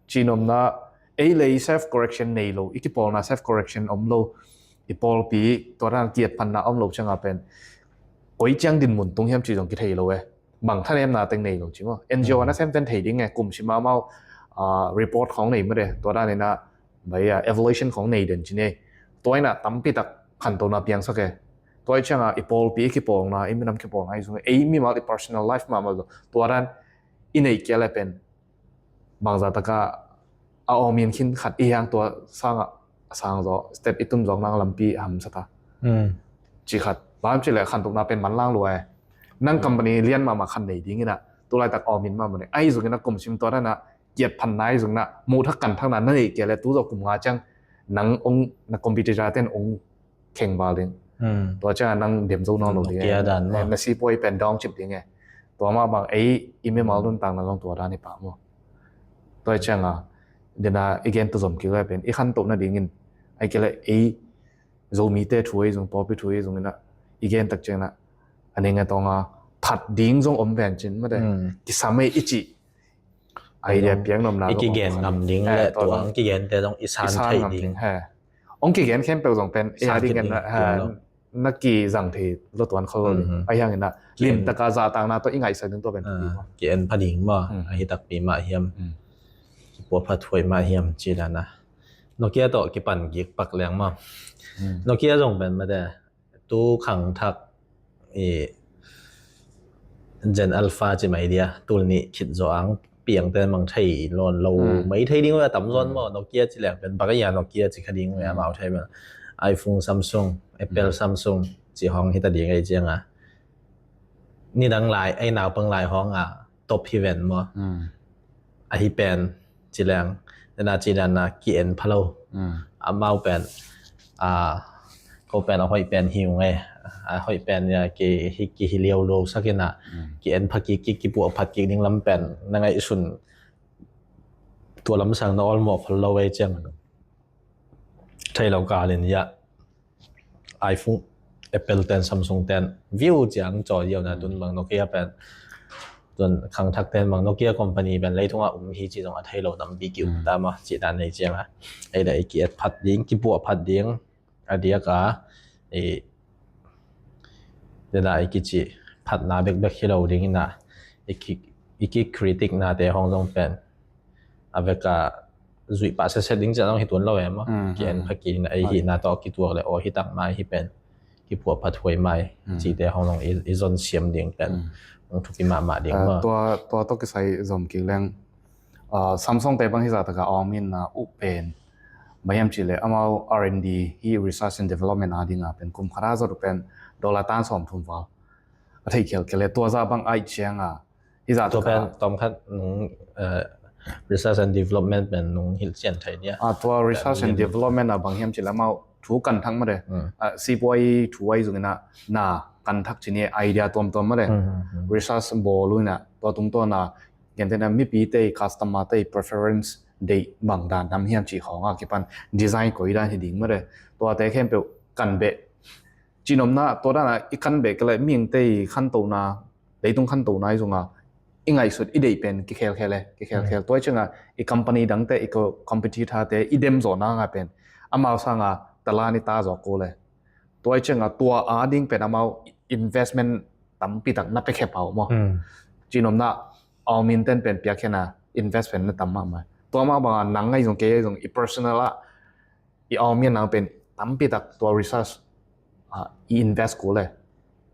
Ci nopna ei le i self correction nei lo, i kipawlna self correction om lo, i pawlpi tua dan kiat phanna om lo cianga pen koi ciang dinmun tung hiam ci zong kithei lo e. Bang thanemna teng nei lo ci maw. N G O a na sem ten thei ding e, kum sim amau, ah, report khong nei made. Tua dan ina bai a evaluation khong nei den ci ne. Tua ina tampi tak khantohna piangsak e. Tua i cianga i pawlpi i kipawlna, i minam kipawlna i zong ei mimal i personal life mahmah zong tua dan i neih kia le pen bangza taka a awmin khin khat i hiang tua sanga a sang zaw step i tun zawk nang lampi hamsa ta. Hmm. Ci khat bang ci le khantohna pen manlang lua e. Nang company lian mahmah khan nei dingina tulaitak awmin mahmah nei ai zongina kum sim tua dana kiat phan nai zongina muh thak kan thakna na nei kia le tu zaw kum nga ciang nang ong na competitor ten ong kheng val ding. Hmm. Tua ciang nang dem zo nawn lo ding. Nokia dan maw. Na sipuai pen dawng cip ding e. Tua mah bang ei i mimal nuntakna zong tua dan i pah maw. Tua cianga dena i gen tua zom kik lai pen i khantoh nadingin ai kei le ei Zomite thu ei zong pawlpi thu ei zongina i gen tak ciangina a ning a tawnga phat ding zong om ven cin mate. Hmm. Kisam ei i cih idea piang nopna i kigen ngam ding le tuang kigente zong i san thei ding. Ong kigen khempeuh zong pen ei a ding gen na kizang thei lo tuan khol lo ding. A hiangin a limtaka zahtakna tawh i ngaihsak ding tua pen ki en pha ding maw. A hi takpi mah hiam, kipua pha thuai mah hiam ci dana Nokia tawh kipan kik pak leng maw. Nokia zong pen mate tu khangthak i Gen Alpha ci mai dia, tul nih khit zawh ang piangte mang thei lawn lo mai thei ding uh a tam zawn maw. Nokia ci leng pen bang a ia Nokia ci kha ding uh a mau thei maw. iPhone, Samsung, Apple, Samsung ci hong hita ding ei cianga nidang lai ei naupang lai hong a top hi ven maw. Ahi pen ci leng nena ci dana ki-en pha lo. Amau pen a ko pen a hoih pen hi ung ei. A hoih pen ia ki hi ki hi liau lo sakina ki-en pha kik kik kipuah phat kik ding lam pen na ngaihsun tua lamsang na olmawh khol lo ei ciang thei lo kalin ia iPhone, Apple ten, Samsung ten view ciang caw iau na tun bang Nokia pen tun khangthak ten bang Nokia company pen leitungah um hi ci zong a thei lo tampi ki um ta maw ci dan nei cianga ei da i ki-et phat ding kipuah phat ding a diak a i deda i kici phatna bekbek hi lo ding ina i ki critic nate hong zong pen a veka zuih pah setset ding ciang zong hi tuan lo em maw. Ki-en pha kik ina ei hihna tawh kituak le aw hi tak mai hi pen kipuah phat huai mai cite hong zong i zon siam ding pen hong thupi mahmah ding maw. Tua tua tawh kisai zom kik leng Samsung te bang hi zah taka awngminna uh pen bang hiam cih leh amau R and D hi research and development a dinga pen kum khat a zot uh pen dollar tan sawm thum val a thei khial khial le tua zah bang aih cianga hi zah tua pen tawm khat nung research and development pen nung hilh cian thei dia. Tua research and development a bang hiam cih leh amau thu kan thak mah de. Sipuai thu ai zungina na kan thak cini idea tuamtuam mah de. Research bawl uh ina tua tungtawna gentena mipi tei customer tei preference deih bang dan nam hiam cih khawng a kipan design koi dan hi ding mah de. Tuate khempeuh kan beh cinomna tua dana i kan beh kele ming tei khantona leitung khantona i zunga i ngaihsut i deih pen kikhelkhel e kikhelkhel tua i cianga i company dangte i competitor te i dem zawh nanga pen amau sanga talan i ta zawh kul e. Tua i cianga tua a ding pen amau investment tampi tak na pekhe pau maw. Cinomna awngminten pen piakhena investment na tam mahmah. Tua mah banga nang ngai zong kei zong i personal ah i awngmin nang pen tampi tak tua research i invest kul e.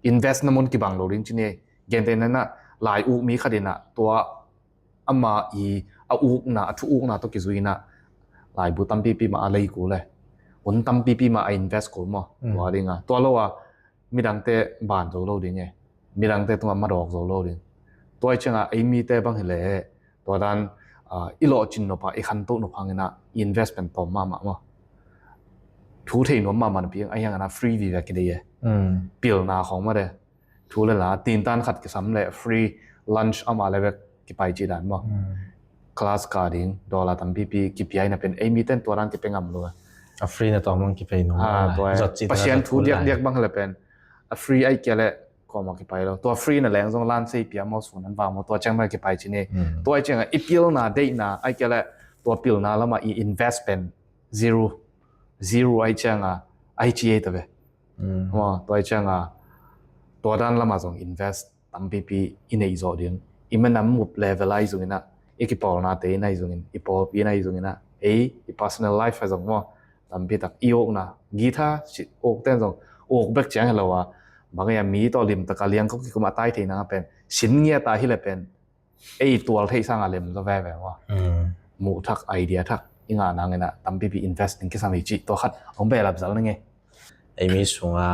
Invest na mun kibang lo ding cini gentena na lai uk mi khat ina tua ama i a ukna a thu ukna tawh kizui ina laibu tampipi mah a lei kul e. Un tampipi mah a invest kul maw. Tua dinga tua lo a midangte ban zo lo ding e. Midangte tungah madawk zo lo ding. Tua i cianga ei mite bang hi le tua dan i lawhcin nop a i khantoh nop hangina i invest pen tawm mahmah maw. Thu thei nuam mahmah napi a hiangana free vive kidei e. Pilna khawng mah de. Thu le la tintan khat kisam le free lunch ama le bek kipai cih dan maw. Class ka ding dollar tampipi kipia ina pen ei miten tua dan kipe ngam lo. A free na tawm ang kipai nung. Pasian thu diakdiak bang le pen a free ai kia le kawma kipai lo. Tua free na leng zong lan sei pia maw sun an vang maw tua ciang mah kipai cini. Tua i cianga i pilna deihna ai kia le tua pilna lama i invest pen zero zero ai cianga ai ci ei ta ve. Maw tua i cianga tua dan lama zong invest tampipi i neih zawh ding i minam mup level ai zungina i kipawlnate in ai zungin i pawlpi in ai zungina ei i personal life a zong maw tampi tak i ukna guitar si ukten zong uk bek ciang hi lo a bang a mi tawh lim taka liang kawk kikum a tai thei nanga pen sin ngiat a hi le pen ei tual theih sanga lem zaw veve maw. Muh thak idea thak i ngah nangina tampipi invest ding kisam hi cih tua khat hong behlap zal na nge. Ei mi sunga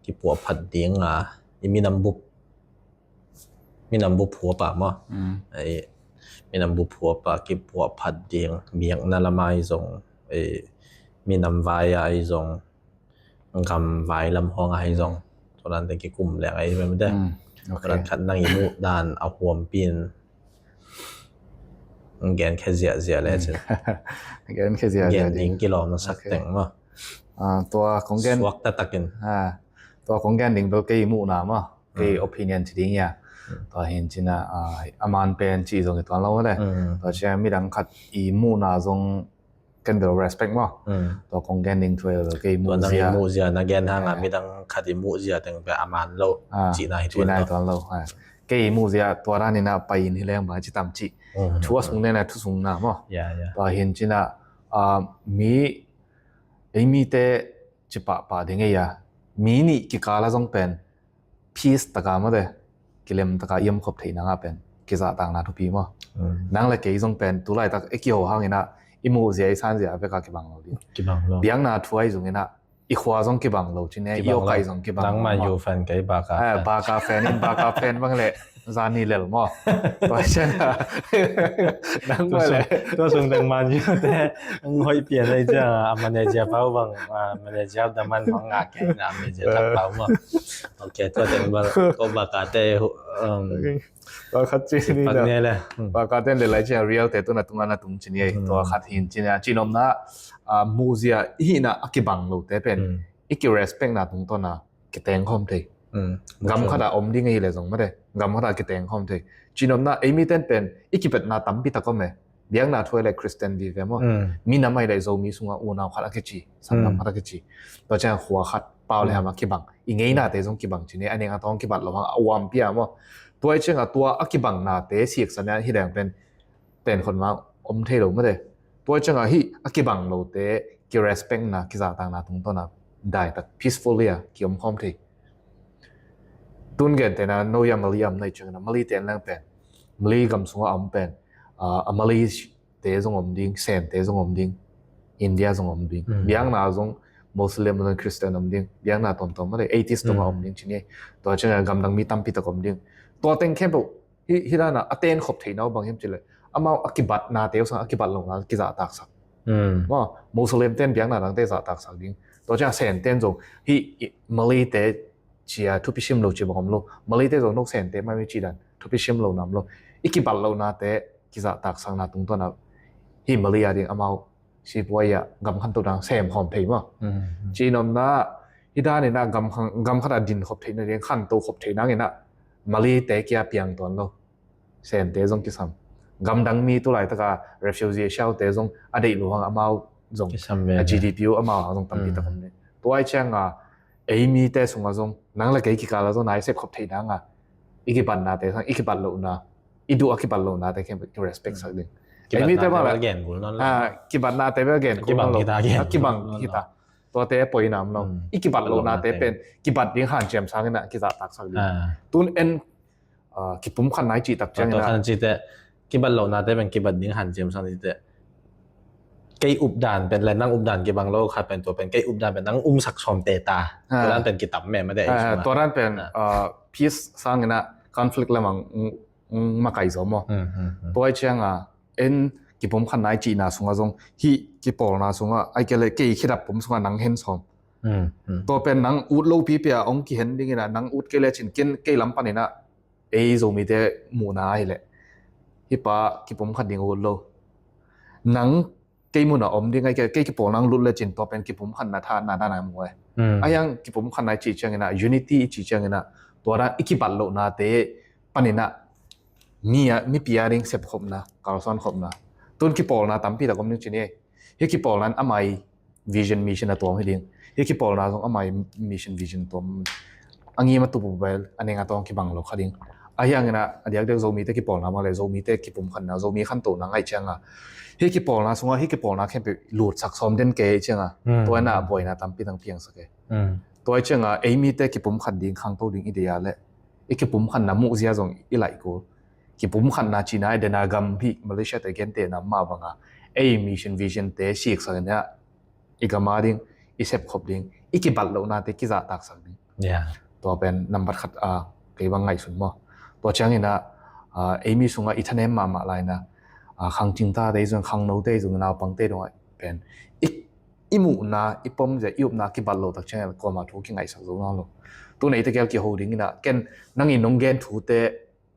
kipuah phat dinga i minam bup minam bup huapa maw. Ei minam bup huapa kipuah phat ding miakna lama i zong ei minam vai a i zong gam vai lam hong ahi zong tua dan te kikum leng ahi ve mite. Tua dan khat nang i muh dan a huampi in gen khe ziahziah le cin gen khe ziahziah gen ding kilawm na sak teng maw. Tua kong gen suak tatakin tua kong gen ding bel kei muhna maw kei opinion ci ding ia. Tua hin cina a man pen ci zong i tuan lo le tua cia midang khat i muhna zong ken bel respect maw. Tua kong gen ding thuai lo kei muhzia muhzia na gen hanga midang khat i muhzia teng pe a man lo cihna hi tuan lo. Kei muhzia tua dan ina pai in hi leng bang ci tam ci thu a sung nena thu sung na maw. Tua hin cina Ah, mi, ei mite cipahpah ding ei a, mi nih kikala zong pen peace taka mate, kilem taka iam khop theihna ngah pen kizahtakna thupi maw? Nang le kei zong pen tulaitak i kiho hangin ah i muhzia i sanzia veka kibang lo ding. Kibang lo. Biakna thu ahi zongin ah i khua zong kibang lo cine, i awkai zong kibang lo. Nang Man U fan, kei Barca fan. Barca fan in Barca fan bang le zani lel maw? Tua ciang a nang tua le tua sung teng Man U te ang hoih pian ei ciang a manager pau bang, manager daman bang ngah kei na manager tak pau maw? Ok, tua teng bang ko Barca te. Tua khat ci ni na. Barca ten le lai ciang Real te tuna tunga na tung cini ei. Tua khat hin cini a, cinopna, muhzia i hihna a kibang lo te pen i kirespectna tungtawna kiteng khawm thei. Gam khata om ding ahi le zong mate, gam khata kiteng khawm thei. Cinopna ei miten pen i kipetna tampi tak om e. Biakna thu le Christian vive maw? Minam ahi le Zomi sunga unau khat a kici, sanggam khat a kici. Tua ciang khua khat pau le ham a kibang, i ngeinate zong kibang cine, a neng a tawng kibat lo hang a uampi a maw? Tua i cianga tua a kibangnate siksan a hi leng pen tenkhot ma om thei lo mate. Tua i cianga hih a kibang lote kirespectna, kizahtakna tungtawna daitak peacefully a kiom khawm thei. Tun gentena noia Malay a om na i ciangina Malay ten leng pen Malay gam sunga a om pen a Malay te zong om ding, Sente zong om ding, India zong om ding. Biakna zong Muslim zong Christian om ding. Biakna tuamtuam mate, atheist zong a om ding cini. Tua ciangin gamdang mi tampi tak om ding. Tua teng khempeuh hih dana a ten khop theihna uh bang hiam cile, amau a kibatnate uh sang a kibat lohna kizahtaksak. Maw, Muslim ten biakna dangte zahtaksak ding. Tua ciang Sente zong hih Malay te cia thupi sim lo ci bang om lo. Malay te zong no Sente mai mi ci dan thupi sim lo nam lo. I kibat lohnate kizahtaksakna tungtawna hih Malay a ding amau sipuai a gam khanto dang sem khawm thei maw? Cinopna hih danin a gam khata din khop theihna ding khanto khop theihna ngin a Malay te kia piang tuan lo. Sente zong kisam. Gamdang mi tulaitaka refugee siaute zong a deih luhang amau zong a G D P uh amau hang zong tampi tak om ni. Tua i cianga ei mite sunga zong nang le kei kikala zong nai sep khop theihna nga i kibatnate sang i kibat lohna, i duh a kibat lohnate khem i respect sak ding. Ei mite bang la gen gul non la. Kibatnate bel gen gul non la. Kibang hita. Tuate a poina om lo. I kibat lohnate pen kibat ding hanciam sangin a kizahtaksak ding. Tun en kipumkhatna i cih tak ciangin a kibat lohnate pen kibat ding hanciam sang ding te. Kei updan pen le nang updan kibang lo khat pen tua pen kei updan pen nang umsak sawm te ta. Tua dan pen kitam me mate. Tua dan pen peace sangin a conflict lamang makai zaw maw? Tua i cianga en kipumkhatna i cihna sunga zong hih kipawlna sunga ai kei le kei khidap pum sunga nang hen sawm. Tua pen nang ut lo pipi a ong kihen dingin a nang ut kei le cin kin kei lam panin a ei Zomite muhna ahileh hih pa kipumkhat ding ut lo. Nang kei mun a om ding ai kei, kei kipawlna ang lut lecin tua pen kipumkhatna tha na dana mu ai. Ai ang kipumkhatna i cih ciangin a unity i cih ciangin a tua dan i kibat lohnate panin a mi a mipi a ding sepkhopna, kalsuankhopna. Tun kipawlna tampi tak om ding cin ei. Hih kipawlna in amai vision mission a tuam hi ding. Hih kipawlna zong amai mission vision tuam. A ngim a tup uh bel a neng a tawng kibang lo kha ding. Ahi hangin a diakdiak Zomite kipawlna mah le Zomite kipumkhatna, Zomi khantohna ngaih cianga hih kipawlna sunga hih kipawlna khempeuh lutsak sawm den kei cianga tua ina buaina tampi tang piangsak e. Tua i cianga ei mite kipumkhat ding khangto ding i deih a le i kipumkhatna muhzia zong i laih kul. Kipumkhatna cihna i dena gam hih Malaysia te gentehna mah banga ei mission vision te siksak in a i gam a ding, i sepkhop ding, i kibat lohnate kizahtaksak ding. Tua pen nambat khat a kei bang ngaihsun maw? Tua ciangin a ei mi sunga i thanem mahmah laina khangcingtate i zong khangnote i zong naupangte dongah pen i muhna i pomzia i upna kibat loh tak ciangin kuamah thu kingaihsak zo nang lo. Tu neite gel kiho dingin a ken nang i nong gen thute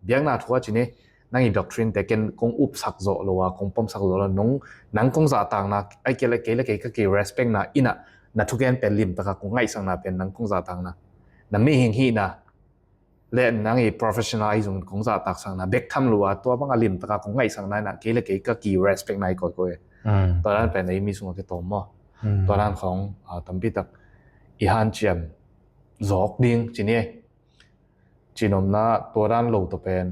biakna thu a cin ei, nang i doctrine te ken kong upsak zawh lo a kong pomsak zawh lo a nong nang kong zahtakna ai kei le kei le kei ka ki respectna ina na thugen pen limtaka kong ngaihsakna pen nang kong zahtakna na mihing hihna le nang i professional ahi zongin kong zahtaksakna bek tham lo a tua banga limtaka kong ngaihsakna ina kei le kei ka ki respectna i kawikawi. Tua dan pen ei mi sungah kitawm maw? Tua dan khawng tampi tak i hanciam zawk ding cin ei. Cinomna tua dan lo tawh pen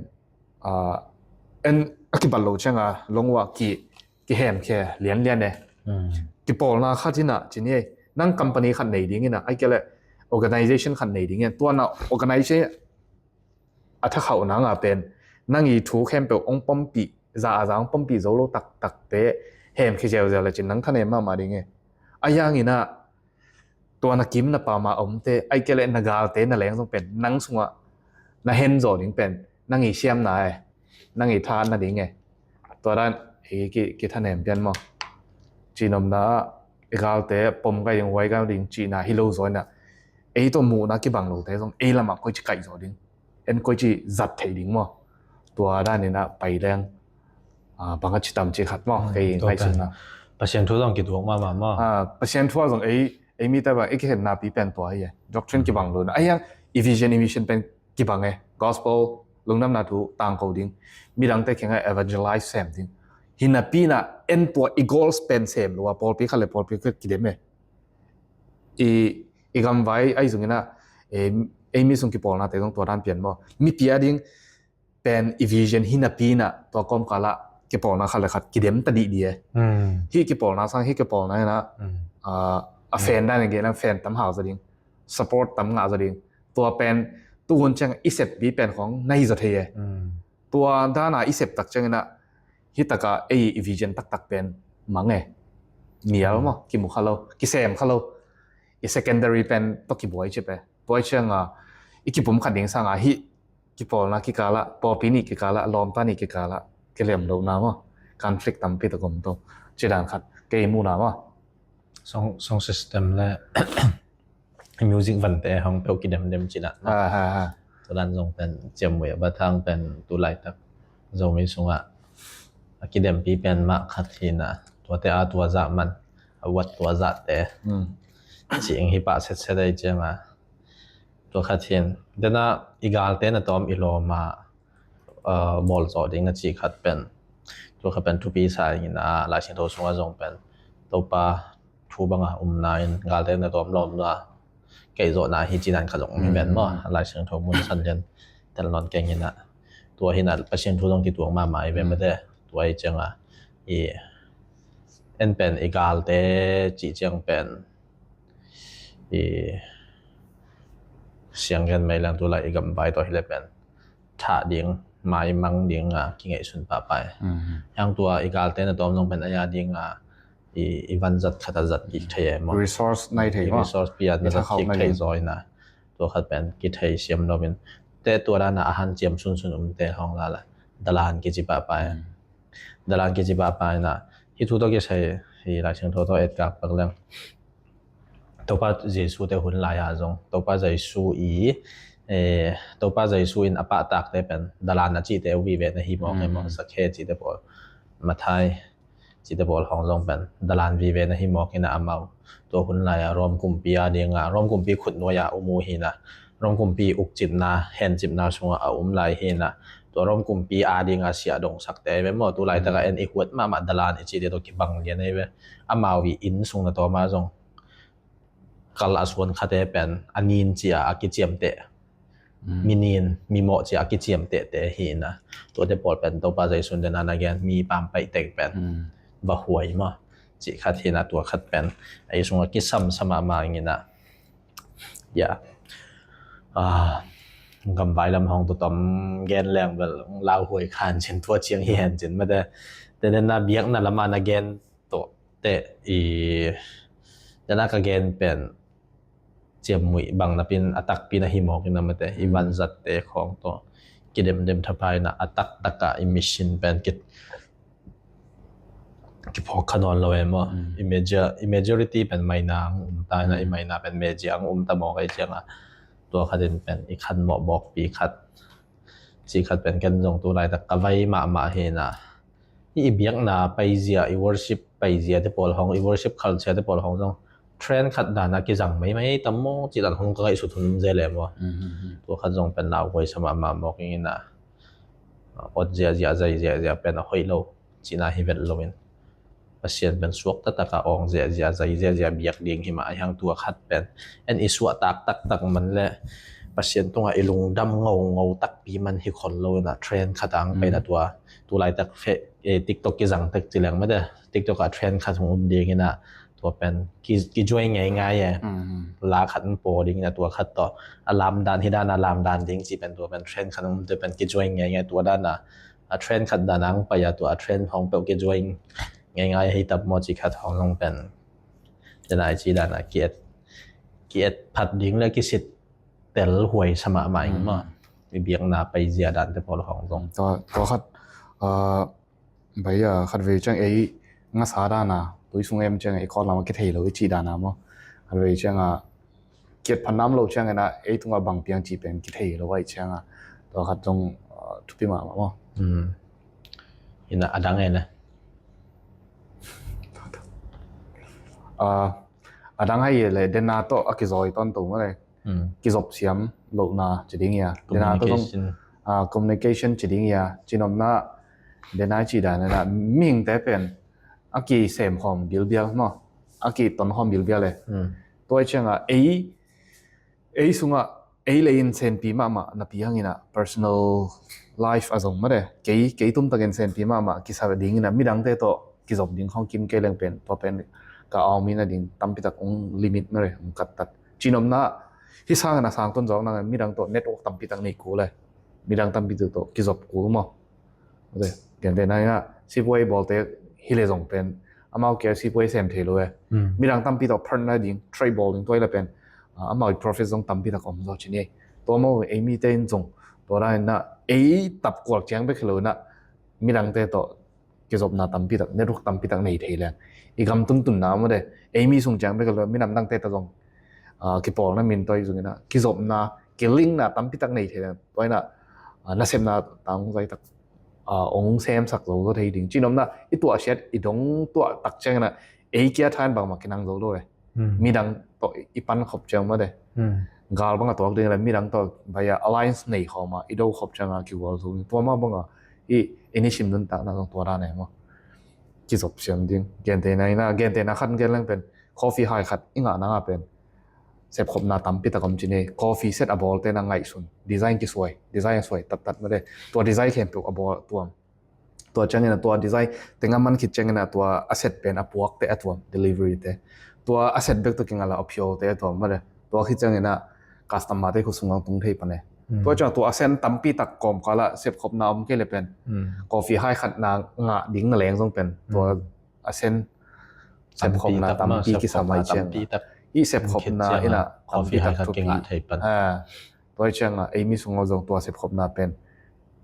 en a kibat lo cianga long uh a ki kihemkhia lianlian e. Kipawlna khat hi na ci ni ei. Nang company khat nei ding hi na, ai kei leh organization khat nei ding hi na, tua na organization a thakhauhna nga pen nang i thu khempeuh hong pompih, za a za hong pompih zo lo taktakte hemkhia ziauziau le cin nang thanem mahmah ding hi. A hiang hi na, tua na kim na pam a omte, ai kei leh na galte na leng zong pen nang sungah na hen zawh ding pen nang i siamna e, nang i tha na ding e. Tua dan ei ki, kithanem pian maw? Cinopna ah i galte pom kai ding, huai kai ding cihna hi lo zaw hi na, ei tawh muhna kibang lote zong ei lamah koici kaih zaw ding, en koici zat thei ding maw? Tua dan hi na pai leng, ah, bang a ci tam ci khat maw? Kei ngaihsutna. Pasian thu zong kituak mahmah maw? Ah, Pasian thu ah zong ei, ei mite bang i kikhenna pi pen tua hi e. Doctrine kibang lo na, a hiang i vision, i mission pen kibang e. Gospel, lungdamna thu tangko ding, midangte kiangah evangelize sem ding. Hi napi na en tua i goals pen sem lo a pawlpi khat le pawlpi khat kidem e. I, i gamvai ai zong hi na, ei, ei mi sung kipawlnate zong tua dan pian maw? Mipi a ding pen i vision hi napi na tua kawmkal ah kipawlna khat le khat kidem ta dihdih e. Hih kipawlna sang hih kipawlna hi na, ah, a fan dan a gen a fan tam hau zaw ding, support tam ngah zaw ding. Tua pen tuhun ciang i seppi pen khawng na hi zaw thei e. Tua dan a i sep tak ciang hi na, hih tak a ei i vision taktak pen mang e. Mial maw, kimu kha lo, kisem kha lo. I secondary pen tawh kibuai cip e. Tua ciang a i kipum khat ding sang a hih kipawlna kikal ah, pawlpi nih kikal ah, lawmta nih kikal ah kilem lohna maw, conflict tampi tak om to. Ci dan khat kei muhna maw? Sound, sound system le music vante hong peuh kidemdem ci dan maw? Tua dan zong pen ciammuih a bat hang pen tu laitak Zomi sungah a kidempi pen mah khat hi na, tuate a tua zah man, a wat tua zahte ci ing hi pah setset ei ciang a, tua khat hi na. Dena i galte na tawm i lawm a, ah, bawl zawh ding na ci khat pen, tua khat pen thupi sa ing hi na, Lai Siangtho sungah zong pen Topa thu bang a umna in galte na tawm lawmna keih zawhna hi ci dan khat zong om hi ven maw? Lai Siangtho mun san lian tel nawn keng hi na, tua hi na Pasian thu zong kituak mahmah hi ven mate. Tua hi ciang a i en pen i galte cih ciang pen i siang gen mei leng tu lai i gamvai tawh hi le pen thah ding, maimang ding a kingaihsun pahpai. Hiang tua i galte na tawm zong pen a ya ding a i, i vanzat khat a zat kik thei e maw? Resource nai thei maw? Resource pi a na zat kik thei zaw hi na, tua khat pen kithei siam lo in te tua dan a a hanciam sunsun umte hong la la dalan kici pahpai. Dalan kici pahpai na, hih thu tawh kisai hi Lai Siangtho tawh etkak pak leng Topa Jesu te hun lai ah zong Topa Jesu i, eh, Topa Jesu in a pahtakte pen dalan a cihte uh vive na hi mawk e maw? Sakhe cihte pawl, Mathai cihte pawl hong zong pen dalan vive na hi mawk hi na, amau tua hun lai ah Rom kumpi a ding a, Rom kumpi khutnuai ah um uh hi na, Rom kumpi ukcipna hencipna sungah a um lai hi na, tua Rom kumpi a ding a siah dongsakte ve maw? Tu laitak a en i huat mahmah dalan i cihte tawh kibang lian ei ve. Amau i inn sung na tawm a zong kal a suan khate pen a nin cia a kiciamteh, mi nin mi mawh cia a kiciamtehte hi na, tuate pawl pen Topa Jesu in dena na gen mi pampaih teng pen va huai maw? Cih khat hi na, tua khat pen ei sungah kisam sa mahmah ing hi na. Ya, ah, gamvai lam hong tutom gen leng bel lauhuai khan cin tua ciang hi hen cin mate. Te dena biakna lam a na gen tawh te i dena ka gen pen ciammuih bang napin a takpi na hi mawk in a mate, i vanzatte khawng tawh kidemdem thapai na a taktak a i mission pen ki kiphawk kha nawn lo e maw? I major, i majority pen maina ang um ta hi na, i maina pen major ang um ta mawk ei ciang a, tua khatin pen i khanmawh bawkpi khat, cih khat pen ken zong tu laitak ka vai mahmah hi na. I, i biakna paizia, i worship paizia te pawl hong, i worship culture te pawl hong zong trend khat dan a kizang maimai tam maw cih dan hong ka ngaihsut hun zel e maw? Tua khat zong pen lauhuai sa mahmah mawk ing hi na. Ot ziahziah, zai ziahziah pen a hoih lo cihna hi vet loin Pasian pen suak taktak a awng ziahziah, zai ziahziah biak ding hi mah a hiang, tua khat pen en i suahtak taktak man le Pasian tungah i lungdam ngongo takpi man hi khol lo in ah, trend khat ah ang pai in ah, tua tu laitak fe- eh, TikTok kizang tek ci leng mate, TikTok ah trend khat hong um ding in ah, tua pen ki, kijoin ngeingai e. La khat in paw ding in ah, tua khat tawh a lamdan hi dan a lamdan ding ci pen, tua pen trend khat hong um, tua pen kijoin ngeingai, tua dan a, a trend khat dan ang pai a, tua a trend hong peuh kijoin ngeingai hi tap maw ci khat hong long pen. Denai ci dan a ki-et, ki-et phat ding le kisit tel huai sa mahmah ing maw. I biakna pai zia dante pawl hong zong. Tua, tua khat, ah, bai a khat vei ciang ei ngasa dan a tui sung em ciang ei khawt lam a kithei lo i ci dan a maw. Khat vei ciang a ki-et phat nam lo ciang in ah ei tungah bang piang ci pen kithei lo ai ciang a, tua khat zong, ah, thupi mahmah maw. In ah a dang en a, ah, a dang hai le dena tawh a kizawi tawntung a le. Kizop siam lohna ci ding ia, dena tawh zong, communication, ah, communication ci ding ia, cinopna, dena i ci dan in ah mihingte pen a kisemkhawm bilbial maw, a kitonkhawm bilbial e. Tua i ciang a ei, ei sungah ei lei in senpi mahmah napi hang in ah personal life a zong mate, kei, kei tumtakin senpi mahmah kisa ding in ah midangte tawh kizop ding khong kim kei leng pen, tua pen ka aum in a ding tampi tak ong limit mate, ong kattat. Cinopna, hi sang in a sang tun zawk nang midang tawh network tampi tak nei kul e. Midang tampi tak tawh kizop kul maw. Gentehna in ah sipuai bawlte hi le zong pen amau kia sipuai sem thei lo e. Midang tampi tawh partner ding, trade bawl ding tua i la pen, ah, amau i profit zong tampi tak om zaw ci ni. Tua maw ei mite in zong tua dan in ah ei tap kual ciang bek hi lo in ah midangte tawh kizopna tampi tak, network tampi tak nei thei leng i gam tuntunna mate, ei mi sung ciang bek hi lo, minam dangte tawh zong, ah, kipawlna min tua i zong in ah kizopna, kilinkna tampi tak nei thei leng, tua in ah, ah, nasepna tang zai tak, ah, ong semsak zo zaw thei ding. Cinopna, i tuahsiat i dong tuah tak ciang in ah ei kia thain bangmah kinang zo lo e. Midang tawh i pan khop ciang mate, gal bang a tuak ding le midang tawh bai a alliance nei khawm a i do khop ciang a kigual zo. Tua mah bang a i, i nisim nuntakna zong tua dan e maw. Kizop siam ding. Gentehna in ah, gentehna khat gen leng pen coffee hai khat i ngah nang a pen sepkhopna tampi tak om ci ni. Coffee set a bawlte na ngaihsun, design kisuai, design a suai tattat mate, tua design khempeuh a bawl tuam. Tua ciangin a tua design teng a man khit ciangin a tua a set pen a puakte a tuam, delivery te. Tua a set bek tawh kingal a a phiote a tuam mate. Tua khit ciangin a customer te khut sungah tung thei pan e. Tua ciang tua a set tampi tak kawmkal ah sepkhopna om kei le pen. Coffee hai khat na ngah ding na leng zong pen tua a set sepkhopna tampi kisa mai ciang. I sepkhopna in a tampi tak thupi. Tua ciang a ei mi sungah zong tua sepkhopna pen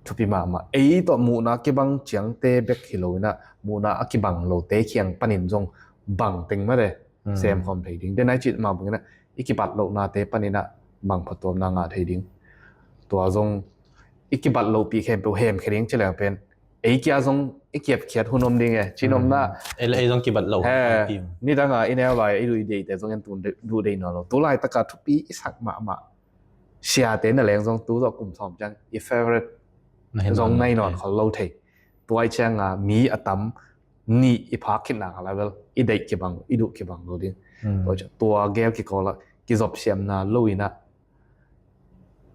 thupi mahmah. Ei tawh muhna kibang ciangte bek hi lo in a, muhna a kibang lote kiang panin zong bang teng mate semkhawm thei ding. Denai cih mah bangin a i kibat lohnate panin a bang phattuamna ngah thei ding. Tua zong i kibat lohpih khempeuh hemkhia ding ci leng pen ei kia zong i kiapkhiat hun om ding e. Cinopna ei zong kibat loh. Nidang a i neu lai i duh i deihte zong en tun duh deih nawn lo. Tu laitaka thupi i sak mahmah siate na leng zong tu zawh kum sawm ciang i favorite zong nai nawn khol lo thei. Tua i ciang a mi a tam nih i phak khit nak a level i deih kibang, i duh kibang lo ding. Tua gel kikawl a kizop siamna lo in a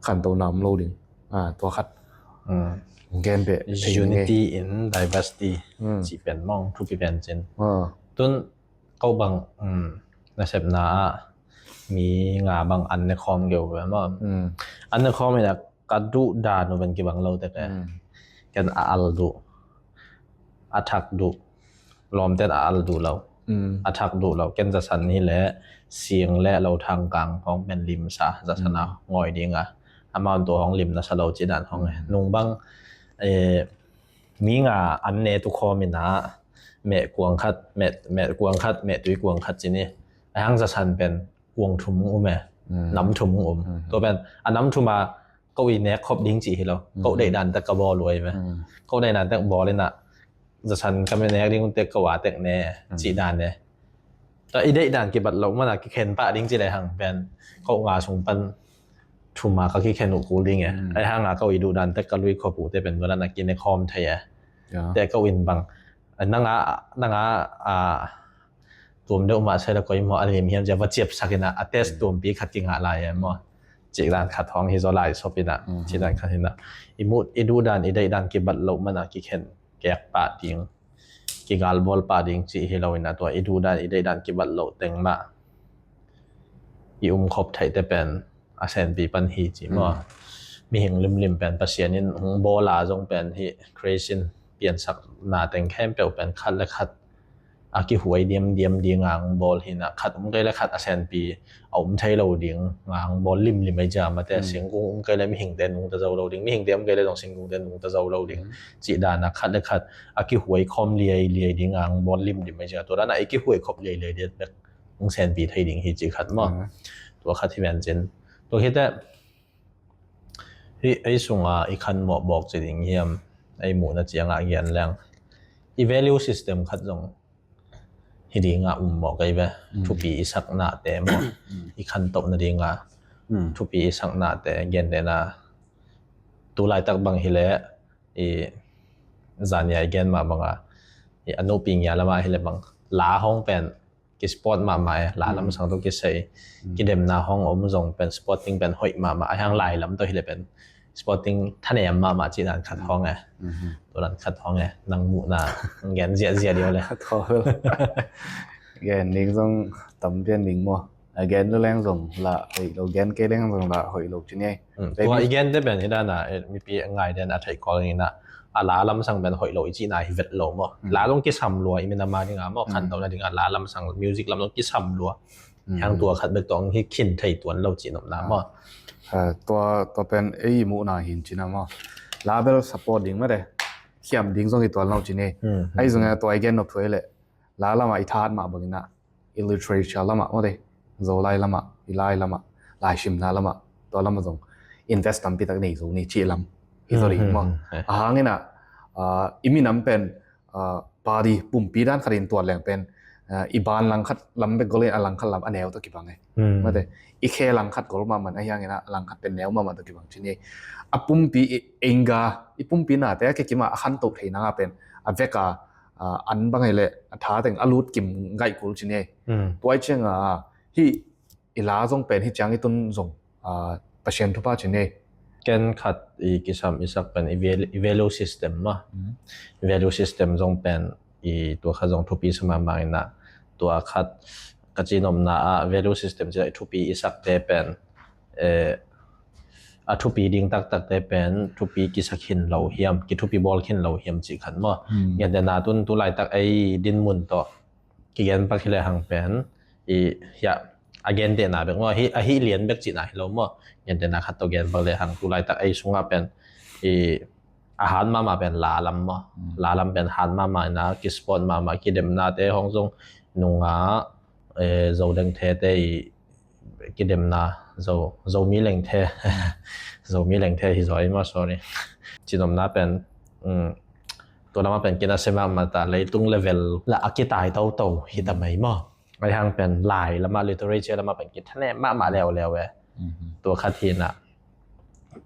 khantohna om lo ding. Tua khat gen beh unity in diversity cih pen mong thupi pen cin. Tun ko bang nasepna ah mi nga bang an ne khawm geu ve maw? An ne khawm in a ka duh dan uh pen kibang lo tek e. Ken a al duh, a thak duh, lawmten a al duh lo, a thak duh lo. Ken zasan hi le sing le lo thangkang hong pen limsa, zasan a ngawi ding a, amau tua hong lim nasa lo ci dan hong e. Nung bang mi nga an ne tu khawm in a meh kuang khat, meh kuang khat, meh tui kuang khat ci ni. A hang zasan pen kuang thum um e, nam thum um. Tua pen a nam thum a ko i nek khop ding cih hi lo. Ko deih dan tek ka bawl uh ahi ve. Ko deih dan tek bawl in a zasan ka nek ding un tek ko a tek ne cih dan e. Tua i deih dan kibat loh man a kikhen pah ding ci le hang pen ko nga sung pan thum a ka kikhen uh kul ding e. Ai hang a ko i duh dan tek ka lui khop uh te pen tua dan a kine khawm thei e. Te ko in bang nang a, nang a tuam deuh mah sai la koi maw a lim hiam cia va ciapsak in a, a test tuampi khat kingah lai e maw? Cih dan khat hong hi zaw lai sop inah, cih dan khat hinah. I mut, i duh dan, i deih dan kibat loh mana kikhen kek pah ding, kigal bawl pah ding cih hi lo inah, tua i duh dan, i deih dan kibat loh teng mah i um khop theihte pen a senpi pan hi ci maw. Mihing limlim pen Pasian in hong bawl a zong pen hi, Khrist in piansakna teng khempeuh pen khat le khat a kihuai diamdiam ding a hong bawl hinah, khat um kei le khat a senpi a um thei lo ding a hong bawl limlim ahi cia mate. Singkung um kei le mihingte nungta zo lo ding, mihingte um kei le zong singkungte nungta zo lo ding. Cih dana khat le khat a kihuai khawm liailiai ding a hong bawl limlim ahi cia, tua dana i kihuai khop liailiai ding bek hong senpi thei ding hi cih khat maw. Tua khat hi vencin. Tua khite hi ei sunga i khan mawh bawk ci ding hiam, ei muhna ciangah gen leng i value system khat zong hi dinga um mawh kei ve. Thupi i saknate mawh i khan tawh nadinga thupi i saknate gentena tu laitak bang hileh i zania i gen mah banga i a nupi ngia lamah hileh bang la hong pen kisport mahmah e, la lamsang tawh kisei. Kidemna hong om zong pen sporting pen hoih mahmah a, hiang lai lam tawh hileh pen sporting thanem mahmah cih dan khat hong e. Tua dan khat hong e, nang muhna gen ziahziah dih le. Gen ding zong tam pian ding maw. A gen lu leng zong la hoih lo, gen kei leng zong la hoih lo ci ni. Tua i gente pen hi dana mipi ngai den a theih kol inah a la lamsang pen hoih lo i cihna hi vet lo maw. La zong kisam lua i minam a dinga maw, khantohna dinga la lamsang, music lam zong kisam lua. Hiang tua khat bek tawh hi khin thei tuan lo cihnopna maw. Tua pen ei muhna hin cina maw. La bel support ding mate, khiam ding zong hi tuan lo ci ni. Ei zong tua i gen nop thuai leh la lamah i thahat mah bangina i literature lamah mawte, Zolai lamah, i lai lamah, laisimna lamah, tua lamah zong invest tampi tak nei zo ni cih lam hi zo ding maw. A hangina i minam pen party pumpi dan khatin tuat leng pen i ban langkhat lam bek golin a langkhat lam a neu tawh kibang e. Mawte, i khe langkhat gol mahmah a hiangina a langkhat pen neu mahmah tawh kibang ci ni. A pumpi i engga, i pumpi nate a kekima a khantoh thei nanga pen a veka an bang hileh a tha teng a lut kim gaih kul ci ni. Tuai cianga hi i la zong pen hi ciang i tun zong Pasian thupha ci ni. Ken khat i kisam i sak pen i value system ma. I value system zong pen i tua khat zong thupi sa mahmah inah tua khat ka cihnopna ah value system ci i thupi i sakte pen a thupi ding taktakte pen thupi kisak khin lo hiam, kithupi bawl khin lo hiam cih khat maw. Gentehna tun tu laitak ei dinmun tawh kigen pak hileh hang pen i hiah a gentehna bek maw, a hih lian bek cihna hi lo maw. Gentehna khat tawh gen pak leh hang tu laitak ei sungah pen i a hat mahmah pen la lam maw. La lam pen hat mahmah inah kisport mahmah, kidemnate hong zong nungah Zo dengthete i kidemna, Zo, Zomi lengthe, Zomi lengthe hi zaw i maw, sorry. Cihnopna pen tua lamah pen kinase mahmah ta, leitung level lah a kitai toto hi ta mai maw. Ai hang pen lai lamah, literature lamah pen kithanem mahmah leuleu e. Tua khat hinah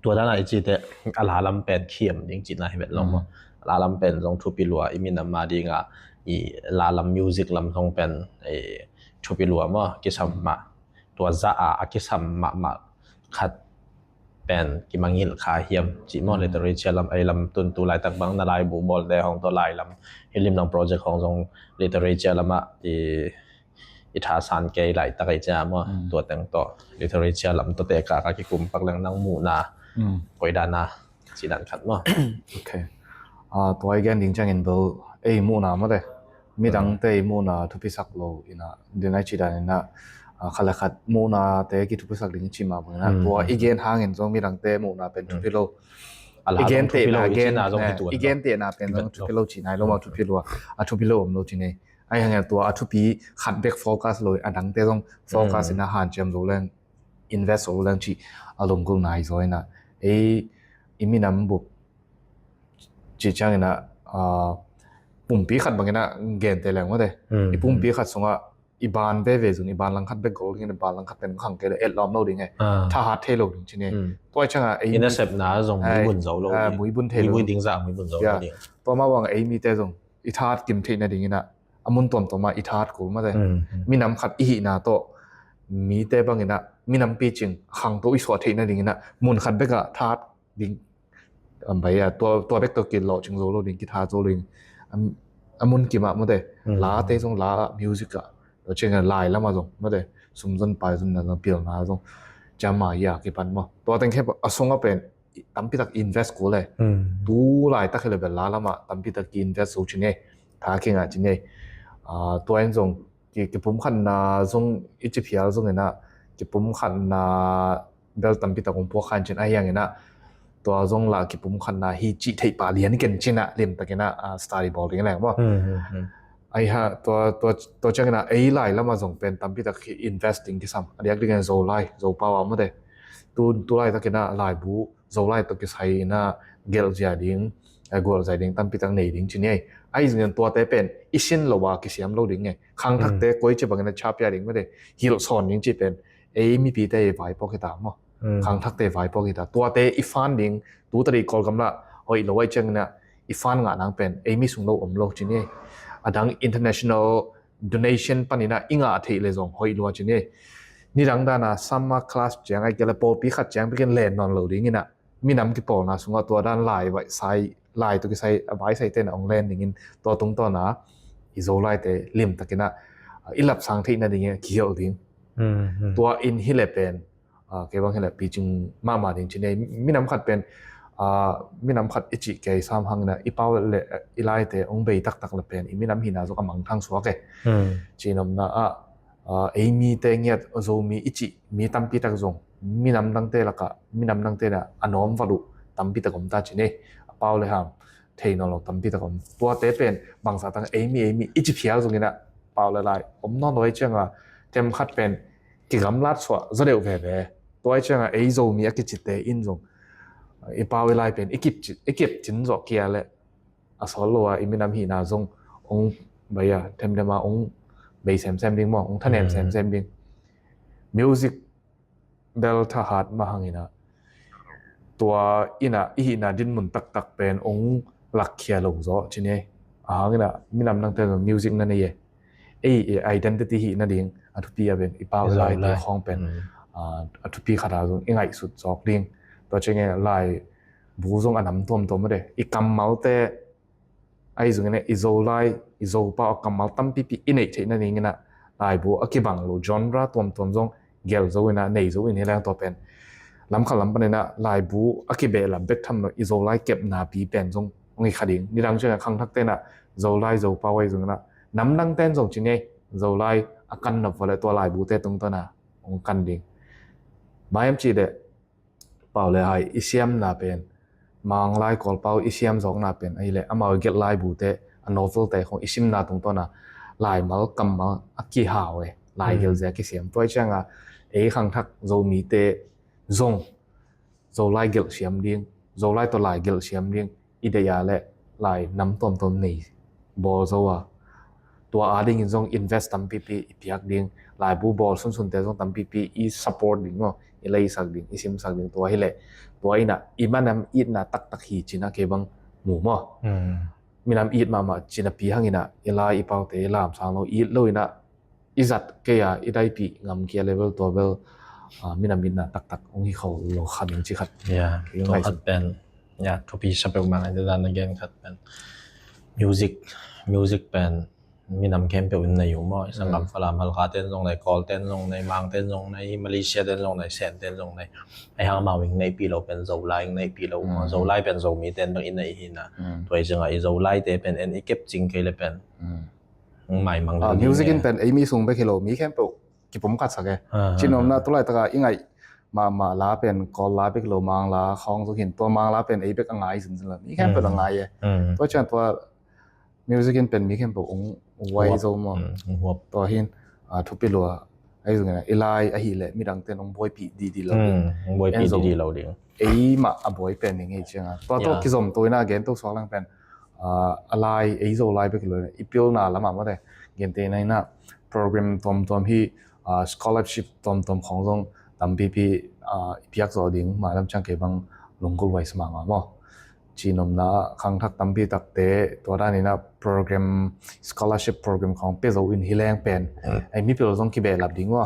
tua dana i cite a la lam pen khiam ding cihna hi vet lo maw. La lam pen zong thupi lua, i minam a dinga i la lam music lam zong pen thupi lua maw, kisam mah. Tua za a a kisam mahmah khat pen kimangngilh kha hiam cih maw. Literature lam, ei lam tun tu laitak bang na laibu bawlte hong tawh lai lam, hi limnong project hong zong literature lamah i i thasan kei laitak ei cia maw. Tua teng tawh literature lam tawh tekah ka kikum pak leng nang muhna koidana cih dan khat maw. Tua i gen ding ciangin bel ei muhna mawte, midangte i muhna thupisak lo inah, dinai cih dan inah khat le khat muhnate kithupisak ding cih mah bang inah tua i gen hangin zong midangte muhna pen thupi lo. I gen tehna gen, i gen tehna pen zong thupi lo cih nai lo maw, thupi lo a, a thupi lo om lo cih nei. Ai hangin tua a thupi khat bek focus lo, a dangte zong focus inah hanciam zo leng, invest zo leng cih a lunggulh nai zaw inah. Ei i minam bup cih cianginah pumpi khat banginah gente leng mawte, i pumpi khat sungah i ban veve zun, i ban langkhat bek gol dingin, i ban langkhat pen khang kei le et lawm lo ding e. Thahat thei lo ding cih nei. Tua ciangah ei i nasepna zong muibun zo lo ding, muibun thei lo ding, zah muibun zo lo ding. Tua mah bangah ei mite zong i thahat kim theih nadinginah a mun tuamtuamah i thahat kul mawte. Minam khat i hihna tawh mite banginah minam picing khangto i suah theih nadingin ah mun khat bekah that ding. Am, bai a, tua, tua bek tawh kilawhcing zo lo ding, kithat zo lo ding. Am, a mun kimah mawte, late zong la ah, music ah, tua ciangin lai lamah zong mawte, sumzon paizonna zong, pilna zong, ciamah hi a kipan maw. Tua teng khep a sungah pen tampitak invest kul e. Tu laitak hi le bel la lamah tampitak ki invest zo ci ni e. Tha kingah ci ni e. Tua in zong ki, kipumkhatna zong i ci phial zongin ah, kipumkhatna bel tampitak hong puak khan cin, ahi hangin ah tua zong lah kipumkhatna hi cih theih pah lian ken cin ah limtakin ah study bawl ding leng maw. Ahi ha, tua, tua, tua ciangin ah ei lai lamah zong pen tampitak hi invest ding kisam. A diak dingin Zolai, Zopau ah mawte, tu, tu laitakin ah laibu Zolai tawh kisai in ah gelhzia ding, gualzia ding tampitak nei ding ci ni e. Ahi zongin tuate pen i sin lo a kisiam lo ding e. Khangthakte koi ci bangin a chapia ding mawte, hilh sawn ding ci pen ei mipite i vaipuak hi ta maw. Khangthakte i vaipuak hi ta. Tuate i fan ding, tu tadi Kawlgam lah hoih lo ahi ciangin ah i fan ngah nang pen ei mi sung lo om lo ci ni e. A dang international donation panin ah i ngah theih le zong hoih lua ci ni e. Nidang dan a summer class ciang, ahih kei leh pawlpi khat ciang bekin len nawn lo dingin ah minam kipawlna sungah tua dan lai vai sai, lai tawh kisai a vai saite in ah hong len dingin, tua tungtawn ah i Zolaite limtakin ah i lapsang theih nadingin ah kihelh ding. Tua in hi le pen, kei bang hi le picing mahmah ding ci ni e. Minam khat pen, minam khat i cih kei sam hangin ah i pau le i laite hong bei taktak le pen i minam hihna zong a mangthang suak e. Ci nopna ah ei mite ngiat Zomi i cih mi tampitak zong minam dangte lakah, minam dangte in ah a nawm vat uh tampitak om ta ci ni e. A pau le ham thei nawn lo tampitak om. Tuate pen bangzah tak ei mi, ei mi i ci phial zongin ah pau le lai om nawn lo ahi ciangin ah themkhat pen kigamlat suah zaw deuh veve. Tua ahi ciangin ah ei Zomi a kicite in zong i pau i lai pen i kip ci, i kip cin zawh kia leh a sawt lo a i minam hihna zong hong bai a, themdem a hong bei semsem ding maw, hong thanem semsem ding. Music bel thahat mah hangin ah tua in ah i hihna dinmun taktak pen hong lakkhia lo zaw ci ni e. A hangin ah minam dangte zong music na nei e. Ei, ei identity hih nading a thupi a pen i pau i laite khawng pen a thupi khat a zong i ngaihsut zawk ding. Tua ciangin laibu zong a nam tuamtuam mawte, i kammalte, ahi zongin ah i Zolai, i Zopau a kammal tampipi i neih theih nadingin ah laibu a kibang lo genre tuamtuam zong gelh zo in ah nei zo in hi leng tua pen lam khat lam panin ah laibu a kibehlap bek tham lo i Zolai kepnapi pen zong hong hi kha ding. Nidang ciangin ah khangthakte in ah Zolai, Zopau ahi zongin ah namdangte in zong ci ni e, Zolai a kan nop vua leh tua laibute tungtawn ah hong kan ding. Bang hiam cih leh pau le hai i siamna pen, Manglai Kawlpau i siam zawkna pen ahih leh amau i gelh laibute, a novelte khawng i simna tungtawn ah laimal kammal a kihau e, lai gelhzia kisiam. Tua ahi ciangin ah ei khangthak Zomite zong Zolai gelh siam ding, Zolai tawh lai gelh siam ding i deih a leh lai nam tuamtuam nei bawl zo a, tua adingin zong invest tampipi i piak ding, laibu bawl sunsunte zong tampipi i support ding maw, i leisak ding, i simsak ding. Tua hi leh tua in ah i minam itna taktak hi ci-in ah kei bang mu maw. Minam it mahmah ci napi hangin ah i lai i paute i lamsang lo, it lo in ah i zat kei a i daipih ngam kei a level tua bel minam itna taktak hong hi kho lo kha ding ci khat. Ya, tua khat pen, ya, thupi sa peuhmah ngai, dan a gen khat pen music, music pen minam khempeuh in nei uh maw. I sanggam Falam Halkha ten zong nei, Kawl ten zong nei, Mang ten zong nei, Malaysia ten zong nei, Sen ten zong nei. Ahi hang amau in neihpih lo pen Zolai in neihpih lo uh maw. Zolai pen Zomi ten bek in nei hi na. Tua hi zongah i Zolaite pen en i kep cing kei le pen maimang lo. Music in pen ei mi sung bek hi lo, mi khempeuh kipumkhat sak e. Ci nopna, tu laitaka i ngaih mahmah la pen Kawl la bek lo, Mang la khawng zong hi in, tua Mang la pen ei bek a ngai zenzen lo, mi khempeuh a ngai e. Tua ciang tua music in pen mi khempeuh hong huai zo maw. Tua hi in thupi lua. Ahi zongin i lai ahih leh midangte in hong buaipih didi lo ding. Ei mah a buai pen ning hi cianga. Tua tawh kizom to in a gen to suak leng pen a lai, ei Zolai bek hi lo, i pilna lamah mawte, gentehna in a program tuamtuam hi, scholarship tuamtuam khawng zong tampipi i piak zawh ding mah lam ciang kei bang lunggulh huai sa mahmah maw. Ci nopna ah khangthak tampi takte tua dan in a program, scholarship program khawng pia zo in hi leng pen ei mipil zong kibehlap ding maw.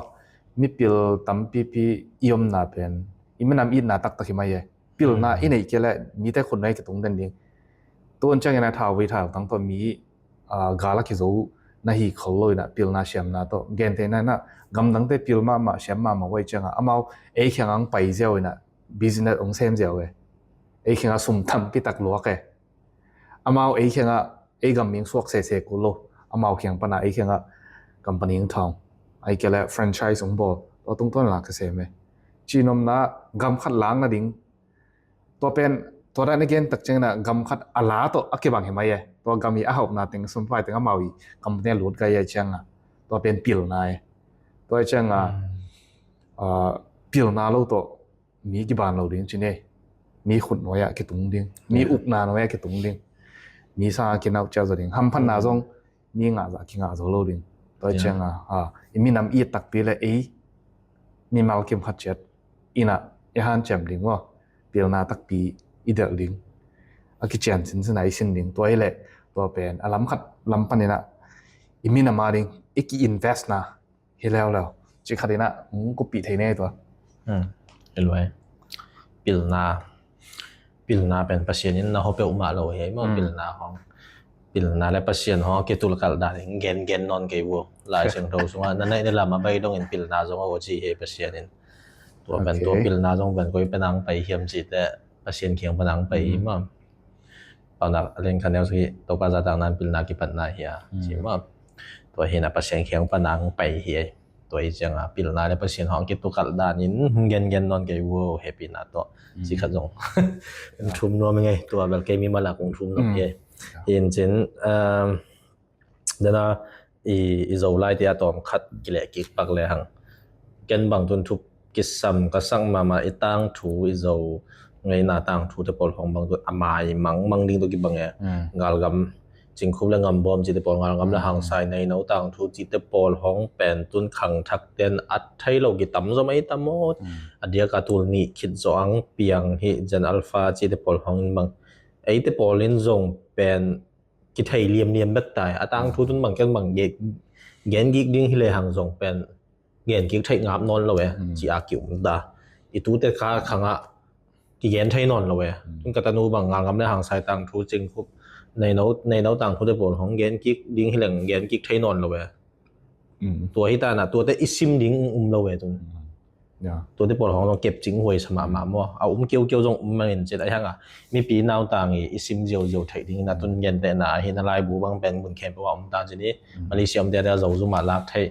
mipil tampipi i omna pen i minam itna taktak hi mai e. Pilna i neih kei leh mite khut nuai kitung den ding. Tun ciangin a thau vei thau tang tawh mi gal a kizo na hi khol lo inah pilna siamna tawh gentehna inah gamdangte pil mahmah siam mahmah uh ahih ciangah amau ei kiangah hong pai ziau inah business hong sem ziau e. Ei kiangah sum tampi tak luak e. Amau ei kiangah ei gam ming suak sese kul lo. Amau kiang pana ei kiangah company hong thawng, ahih kei leh franchise hong bawl, tua tungtawn la ka sem e. Cinomna gam khat lang nading. Tua pen tua dan a gen tak ciangin ah gam khat a la tawh a kibang hi mai e. Tua gam i a hauhna teng sumpai teng amau i company a lut gai a ciangah tua pen pilna e. Tua ciangah pilna lo tawh mi kiban lo ding ci ne. Mi khut nuai ah kitung ding, mi ukna nuai ah kitung ding, mi sang a kinauh ciat zaw ding, hamphatna zong mi ngah zah kingah zo lo ding. Tua ciangah i minam it takpi le ei mimal kim khat ciat inah i hanciam ding maw, pilna takpi i delh ding. A kician sinsin a i sin ding. Tua hi leh tua pen a lam khat lam pan inah i minam a ding i ki-invest na hi leuleu ci khat inah hong kuppih thei ne tua. Hi luai. Pilna, pilna pen Pasian in na hopeuh mah lo hi ei maw. Pilna hong, pilna le Pasian hong a kitulkalh dan in gengen nawn kei vua. Lai Siangtho sungah na naih na lam a bai dongin pilna zong a ua ci hi ei Pasian in. Tua pen tua pilna zong pen koi pen ang pai hiam cite Pasian kiang pan ang pai hi maw. Paunak a lian khat neu sagih, Topa zahtakna in pilna kipatna hi a ci maw. Tua hi inah Pasian kiang pan ang pai hi ei. Tua hi ciangah pilna le Pasian hong a kitulkalh dan in gengen nawn kei vua, hehpihna tawh ci khat zong thum nuam hi ngei. Tua bel kei mimal a kong thum nuam hi ei. Hi in cin dena i Zolai te a tawm khat kileh kik pak le hang. Ken bang tun thup kisam ka sak mahmah i tangthu, i Zo ngeina tangthu te pawl hong bang tun a mai mangmang ding tawh kibang e. Galgam, Cingkhup le Ngambawm cite pawl, Ngalngam le Hangsai, Neino tangthu cite pawl hong pen tun khangthak ten at thei lo kitam zaw mai tam maw. A diak a tul nih khit zaw ang piang hi, Gen Alpha cite pawl hong in bang eite pawl in zong pen kithei liamliam bek tai. A tangthu tun bang ken bang gen kik ding hi le hang zong pen gen kik theih ngap nawn lo e ci a ki-um ta. I tute kha khangah kigen thei nawn lo e. Tun ka tanu bang Ngalngam le Hangsai tangthu, Cingkhup, Neino, Neino tangthu te pawl hong gen kik ding hi leng gen kik thei nawn lo e. Tua hi ta na, tuate i sim ding um lo e tun. Tuate pawl hong zong kepcing huai sa mahmah maw. A um kiaukiau zong um mangin cin a hiangah mipi nautang i i sim ziauziau theih dingin a tun gentehna ahi na laibu bang pen mun khempeuh a um ta cin i Malaysia omte a Zo zum ah lak theih.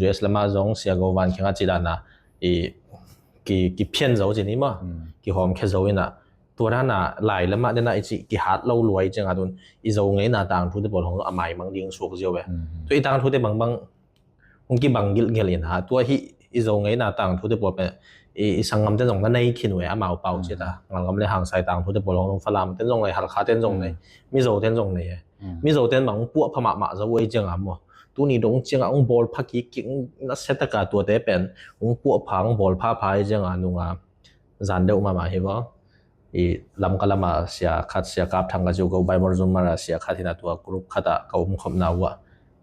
U S lamah zong Sia Go Van Khing a ci dan a i ki, kiphian zo cin i maw, kihawmkhia zo inah tua dan a lai lamah den a i cih kihat lo luai ciangah tun i Zo ngeina tangthu te pawl hong a maimang ding suak ziau e. Tua i tangthu te bangbang hong kibang gilgel in ha, tua hi i Zo ngeina tangthu te pawl pen i, i sanggamte zong na nei khin uh e, amau pau ciat a. Ngalngam le Hangsai tangthu te pawl hong Falam ten zong nei, Halkha ten zong nei, Mizo ten zong nei e. Mizo ten bang hong puah pha mahmah zo uh ei ciangah maw, tuni dong ciangah hong bawl pha kik kik, nasia taka tuate pen hong puah pha, hong bawl pha pha ei ciangah nunga zan deuh mahmah hi vaw. I Lamka lama sia khat, Sia Kap Thang ka ci uh, Go Baimor Zumar a sia khat hi na, tua group khat ah ka umkhopna uh ah,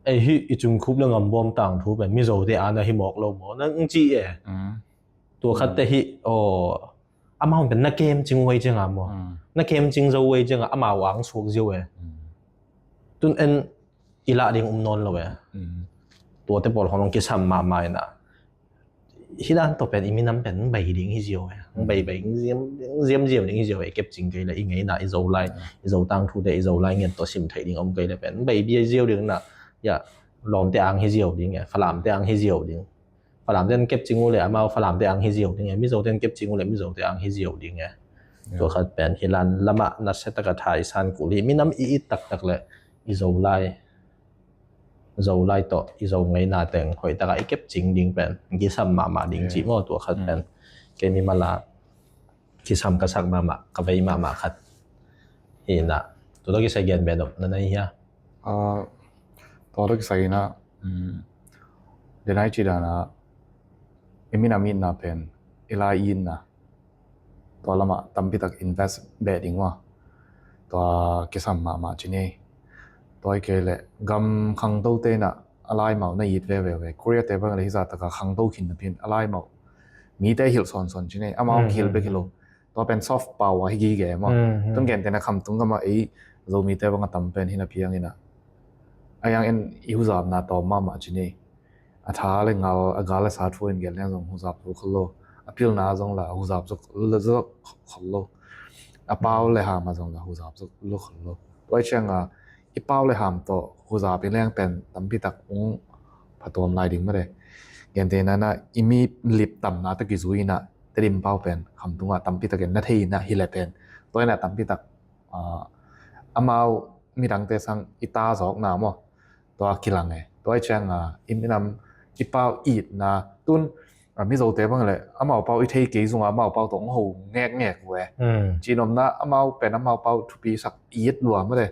ei hi i Cingkhup le Ngambawm tangthu pen Mizote a na hi mawk lo maw nang ci e. Tua khatte hi aw, amau pen na kemcing uh ei ciangah maw, na kemcing zo uh ei ciangah amau ang suak ziau e. Tun en i lah ding um nawn lo e. Tuate pawl hong kisam mahmah inah hi dan tawh pen i minam pen bei ding hi ziau e. Bei bei ziam ziam ding hi ziau e. Kepcing kei le i ngeina i Zolai, i Zo tangthute i Zolai ngen tawh sim theih ding om kei le pen bei bia ziau ding na. Ya, lawmte ang hi ziau ding e, Falamte ang hi ziau ding. Falamte an kepcing uh le amau Falamte ang hi ziau ding e, Mizote an kepcing uh le Mizote ang hi ziau ding e. Tua khat pen hi lan lamah nasia taka tha i san kul hi. Minam i it taktak le i Zolai, Zolai tawh i Zo ngeina teng hoih takah i kepcing ding pen kisam mahmah ding cih maw, tua khat pen kei mimal a kisam ka sak mahmah, ka vei mahmah khat hi na. Tua tawh kisai gen beh nop na nei hia? Tua tawh kisai inah, denai ci dan a i minam itna pen i lai itna tua lamah tampi tak invest beh ding uh a, tua kisam mahmah ci ni. Tua hi kei leh gam khangtote inah a laimau na it veve ve. Korea te bang le hi zah taka khangto khin napi in a laimau mite hilh sawnsawn ci nei, amau kihilh bek hi lo. Tua pen soft power hi gige maw. Tun gentehna khamtung gama ei Zomite bang a tam pen hi napi ang ina, a yang in i huzapna tawm mahmah ci nei. A tha le ngal, a gal le sa thu in gen leng zong huzap zo khol lo. A pilna zong la huzap zo, zo khol lo. A pau le ham a zong la huzap zo lo khol lo. Tua cianga i pau le ham tawh huzap i leng pen tampi tak ung phatawm lai ding mah de. Gentehna na i mi lip tamna tawh kizui ina Tedim pau pen khamtunga tampi takin na thei ina hi le pen. Tua ina tampi tak, ah, amau midangte sang i ta zawkna maw. Tua kilang e. Tua i cianga i minam i pau itna tun, ah, Mizote bang le amau pau i thei kei zunga amau pau tawh hong ho ngekngek uh e. Cinomna amau pen amau pau thupi sak it lua mah de.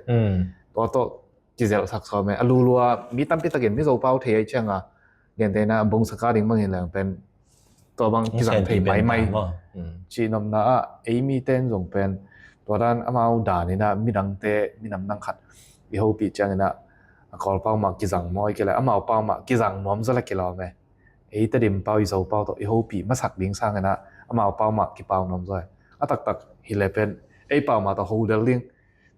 Tua tawh kizelhsak sawm e. A lulua mi tampi takin Mizo pau thei a i cianga gentehna bong saka ding bangin leng pen tua bang kizang thei maimai. Cinomna ah ei mite in zong pen tua dan amau dan ina midangte minam nang khat i hopih ciang ina a Kawl pau mah kizang maw i kei le amau pau mah kizang nuam zaw le kilawm e. Ei Tedim pau i Zo pau tawh i hopih masak ding sang ina amau pau mah kipau nuam zaw e. A taktak hi le pen ei pau mah tawh ho del ding.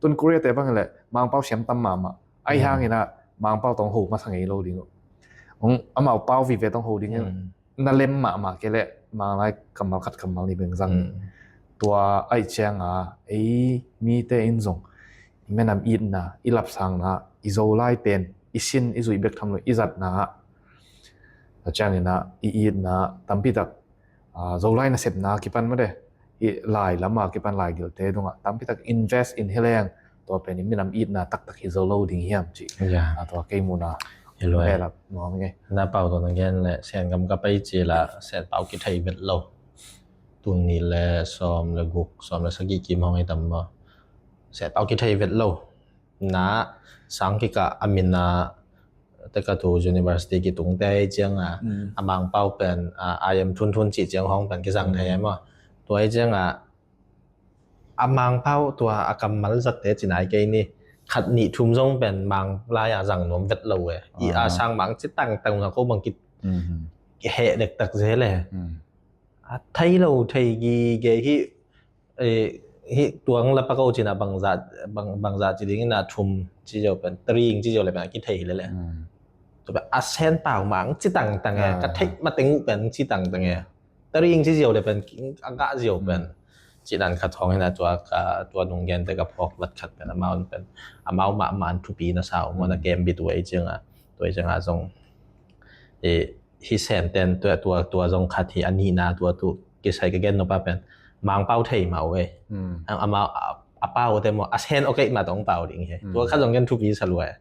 Tun Korea te bang le Mangpau siam tam mahmah. Ai hang ina Mangpau tawh ho masa ngei lo ding. Ong amau pau vive tawh ho ding. Na lem mahmah kei le Manglai kammal khat kammal ni beng zang. Tua ai cianga ei mite in zong i menam itna, i lapsangna, i Zolai pen i sin i zuih bek tham lo i zatna a ciang ina i itna tampi tak, ah, Zolai nasepna kipan mah de, i lai lama kipan laigilte dungah tampi tak invest in hi leng tua pen i minam itna taktak hi zo lo ding hiam ci. A tua kei muna hi lo e. Belap nuam nge. Na pau tawh na gen le Sengam ka pai ci la Sen pau kithei vet lo. Tun ni le sawm le guk, sawm le sagih kim hong hi tam maw. Sen pau kithei vet lo. Na sang kikah a mina teka tu university kitungte cianga a Mangpau pen a I M thunthun cih ciang hong pen kizang thei e maw. Tua i cianga a Mangpau tua a kammal zatte cinai kei ni khat nih thum zong pen Manglai a zang nuam vet lo e. I a sang mang ci tangtang na ko bang ki heh dektak ze le. A thei lo thei gige hi. Hih tuang la pako cina bangza bangza ci ding ina thum ci zio pen tring ci zio le pen a kithei hi le le. Tua pen a Sen pau mang ci tangtang e ka theih mateng uh pen ci tangtang e. Tring ci zio le pen a gah zio pen ci dan khat hong hina tua ka tua nung gente ka phawk vat khat pen amau pen amau mahmah an thupi na sau maw na kem bit uh ei cianga tua ei cianga zong. Hih Sen ten tua tua tua zong khat hi a nihna tua tu kisai ka gen nupa pen Mangpau thei mah uh ei. Amau a pau te maw a Sen ok ei mah tawh hong pau ding hi. Tua khat zong gen thupi sa lua e.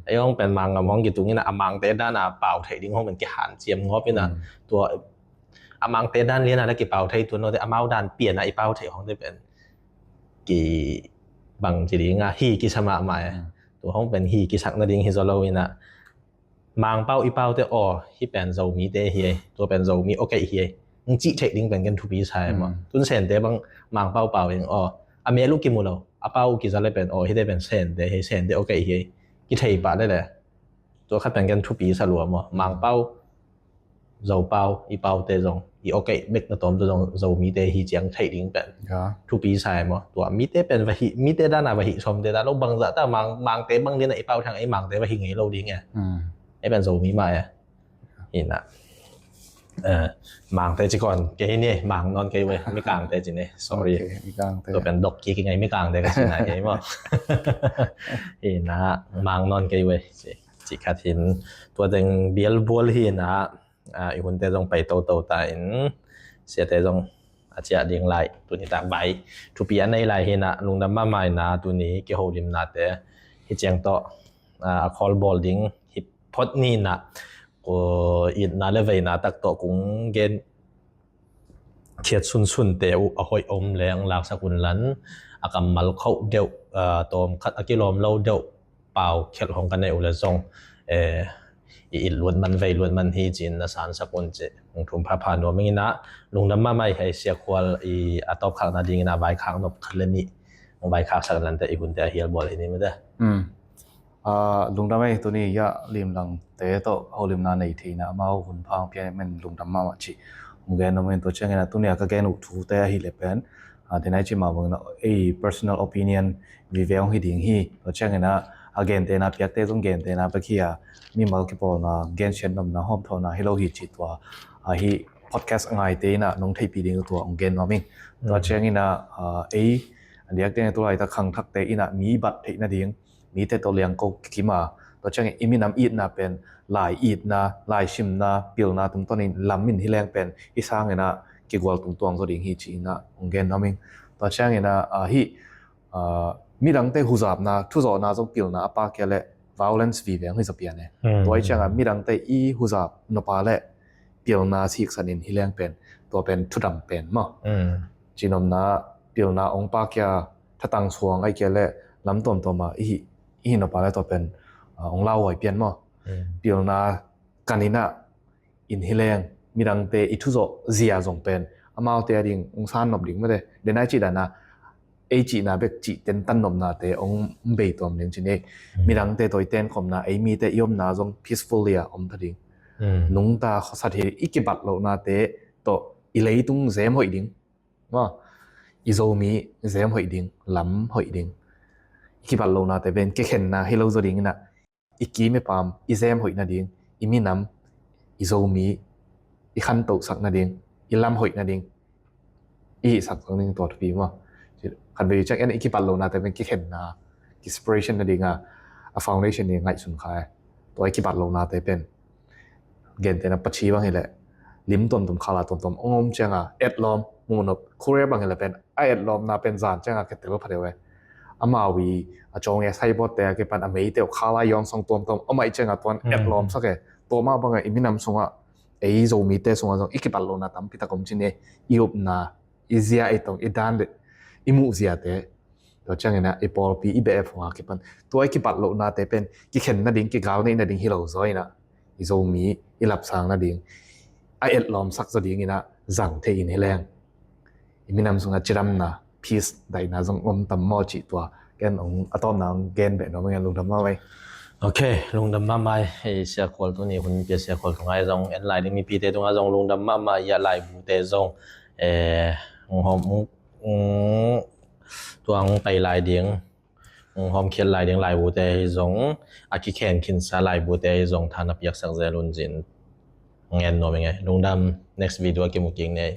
Ei hong pen Mangngam hong kitung ina a Mangte dan a pau thei ding hong pen kihan ciam ngawp ina tua a Mangte dan liana le kipau thei tua nawte amau dan piana i pau thei hong te pen ki bang ci ding a hi kisa mahmah e. Tua hong pen hi kisak nading hi zaw lo ina Mangpau i paute aw hih pen Zomite hi ei, tua pen Zomi ok ei hi ei. Ng cih theih ding pen ken thupi sa e maw. Tun Sente bang Mangpau pau ing aw a mel uh kimu lo a pau uh kiza le pen aw hite pen Sente hi ei, Sente ok ei hi ei. Kithei pah le le tua khat pen ken thupi sa lua maw. Mangpau Zopau i paute zong i ok ei bek na tawm tua zong Zomite hi ciang theih ding pen thupi sa e maw. Tua mite pen va hih mite dana va hih sawmte ta lo bangzah ta Mangte bang dina i pau thang ei Mangte va hi ngei lo ding e. Ei pen Zomi mah e. Ina Mangte ci kon kei hi ni Mang nawn kei ve Mikangte ci ni sorry. Tua pen dok kik i ngei Mikangte ka ci na kei maw. Ina Mang nawn kei ve ci khat hin tua teng bialbual hi ina i hunte zong pai toto ta in siate zong a ciah ding lai tuni tak vai thupi a nei lai hi ina lungdam mahmah ina tuni kiholimnate hi ciang tawh a khawl bawl ding hi phot ni ina itna le veina tak tawh kung gen khiat sunsunte uh a hoih om leng laksak un lan a kammal khoh deuh tawm khat a kilawm lo deuh pau khialh hong ka neih uh le zong i it luat man vei luat man hi cin na sansak un ci hong thum phapha nuam ing ina lungdam mahmah i hei siakhual i a tawpkhakna ding ina vaikhak nop khat le nih hong vaikhaksak lante i hunte a hialbual hi ni mite. Ah, lungdam ei, tuni ah limlangte tawh holimna nei theihna amau hun pha hong pia in lungdam mahmah cih hong gen nuam ing. Tua ciangin ah tuni ah ka gen uh thute ahih leh pen, ah, denai cih mah bangin ah ei personal opinion vive hong hi ding hi. Tua ciangin ah a gentehna piakte zong gentehna bek hi a, mimal kipawlna, gensiat nopna, hawmthawhna hi lo hi cih tua, ah, hih podcast a ngaite in ah nong theihpih ding tua hong gen nuam ing. Tua ciangin ah, ah, ei a diakdiakin tulaitak khangthakte in ah mi bat theih nading, mite tawh liangko kikim a, tua ciangin i minam itna pen lai itna, lai simna, pilna tungtawnin lam in hi leng pen hih sangin ah kigual tungtuang zaw ding hi ci-in ah hong gen nuam ing. Tua ciangin ah, ah, hih, ah, midangte huzapna, thuzawhna zong pilna a pak kei leh violence vive hong hi zaw pian e. Tua ahih ciangin midangte i huzap nop a leh pilna siksan in hi leng pen tua pen thudam pen maw. Cihnopna pilna hong pak kei a, thatang suang ahih kei leh lam tuamtuam ah i hih, i hih nop a leh tua pen, ah, hong lauhuai pian maw. Pilna kan in ah in hi leng midangte i thuzawh zia zong pen amaute a ding hong san nop ding mate. Denai cih dan ah ei cihna bek cih tentan nopnate hong bei tuam ding ci ni. Midangte tawh i tenkhopna, ei mite i omna zong peacefully a om ta ding. Nungta khuasat hi, i kibat lohnate tawh i leitung zem hoih ding maw, i Zomi zem hoih ding, lam hoih ding. I kibat lohnate pen kikhenna hi lo zaw ding in ah i kim i pam i zem hoih nading, i minam, i Zomi i khantohsak nading, i lam hoih nading i hihsak zong ding tua thupi maw. Khatvei ciang en i kibat lohnate pen kikhenna, ki separation nading a, a foundation ding ngaihsun kha e. Tua i kibat lohnate pen gentehna pachi bang hi leh lim tuamtuam, khala tuamtuam hong om ciang a etlawm, muhnop, Korea bang hi leh pen a etlawmna pen zan ciang a kitel pha deuh e. Amau i a cawng e, saibawtte a kipan a meite uh khala yawngsong tuamtuam om ahih ciang a tuan etlawmsak e. Tua mah bang a i minam sungah, ei Zomite sungah zong i kibat lohna tampi tak om ci ni. I upna, i zia, i tong, i dan le i muh ziate, tua ciangin ah i pawlpi, i beh, e, phung a kipan tua i kibat lohnate pen kikhen nading, kigal neih nading hi lo zaw in ah i Zomi i lapsang nading, a etlawmsak zaw ding in ah zang thei in hi leng i minam sungah cidamna, peace, daihna zong om tam maw cih tua ken hong, a tawpna hong gen beh nuam ing e. Lungdam mahmah e. Ok, lungdam mahmah e. Sia Khual, tuni hun pia Sia Khual tungah zong, en lai ding mipite tungah zong lungdam mahmah e. Laibute zong, eh, hong hawm, hong, tua hong pai lai ding, hong hawmkhiat lai ding laibute hi zong, a kikhen khinsa laibute hi zong tha na piaksak zel un ci-in hong en nuam ing e. Lungdam, next video ah kimu kik ni.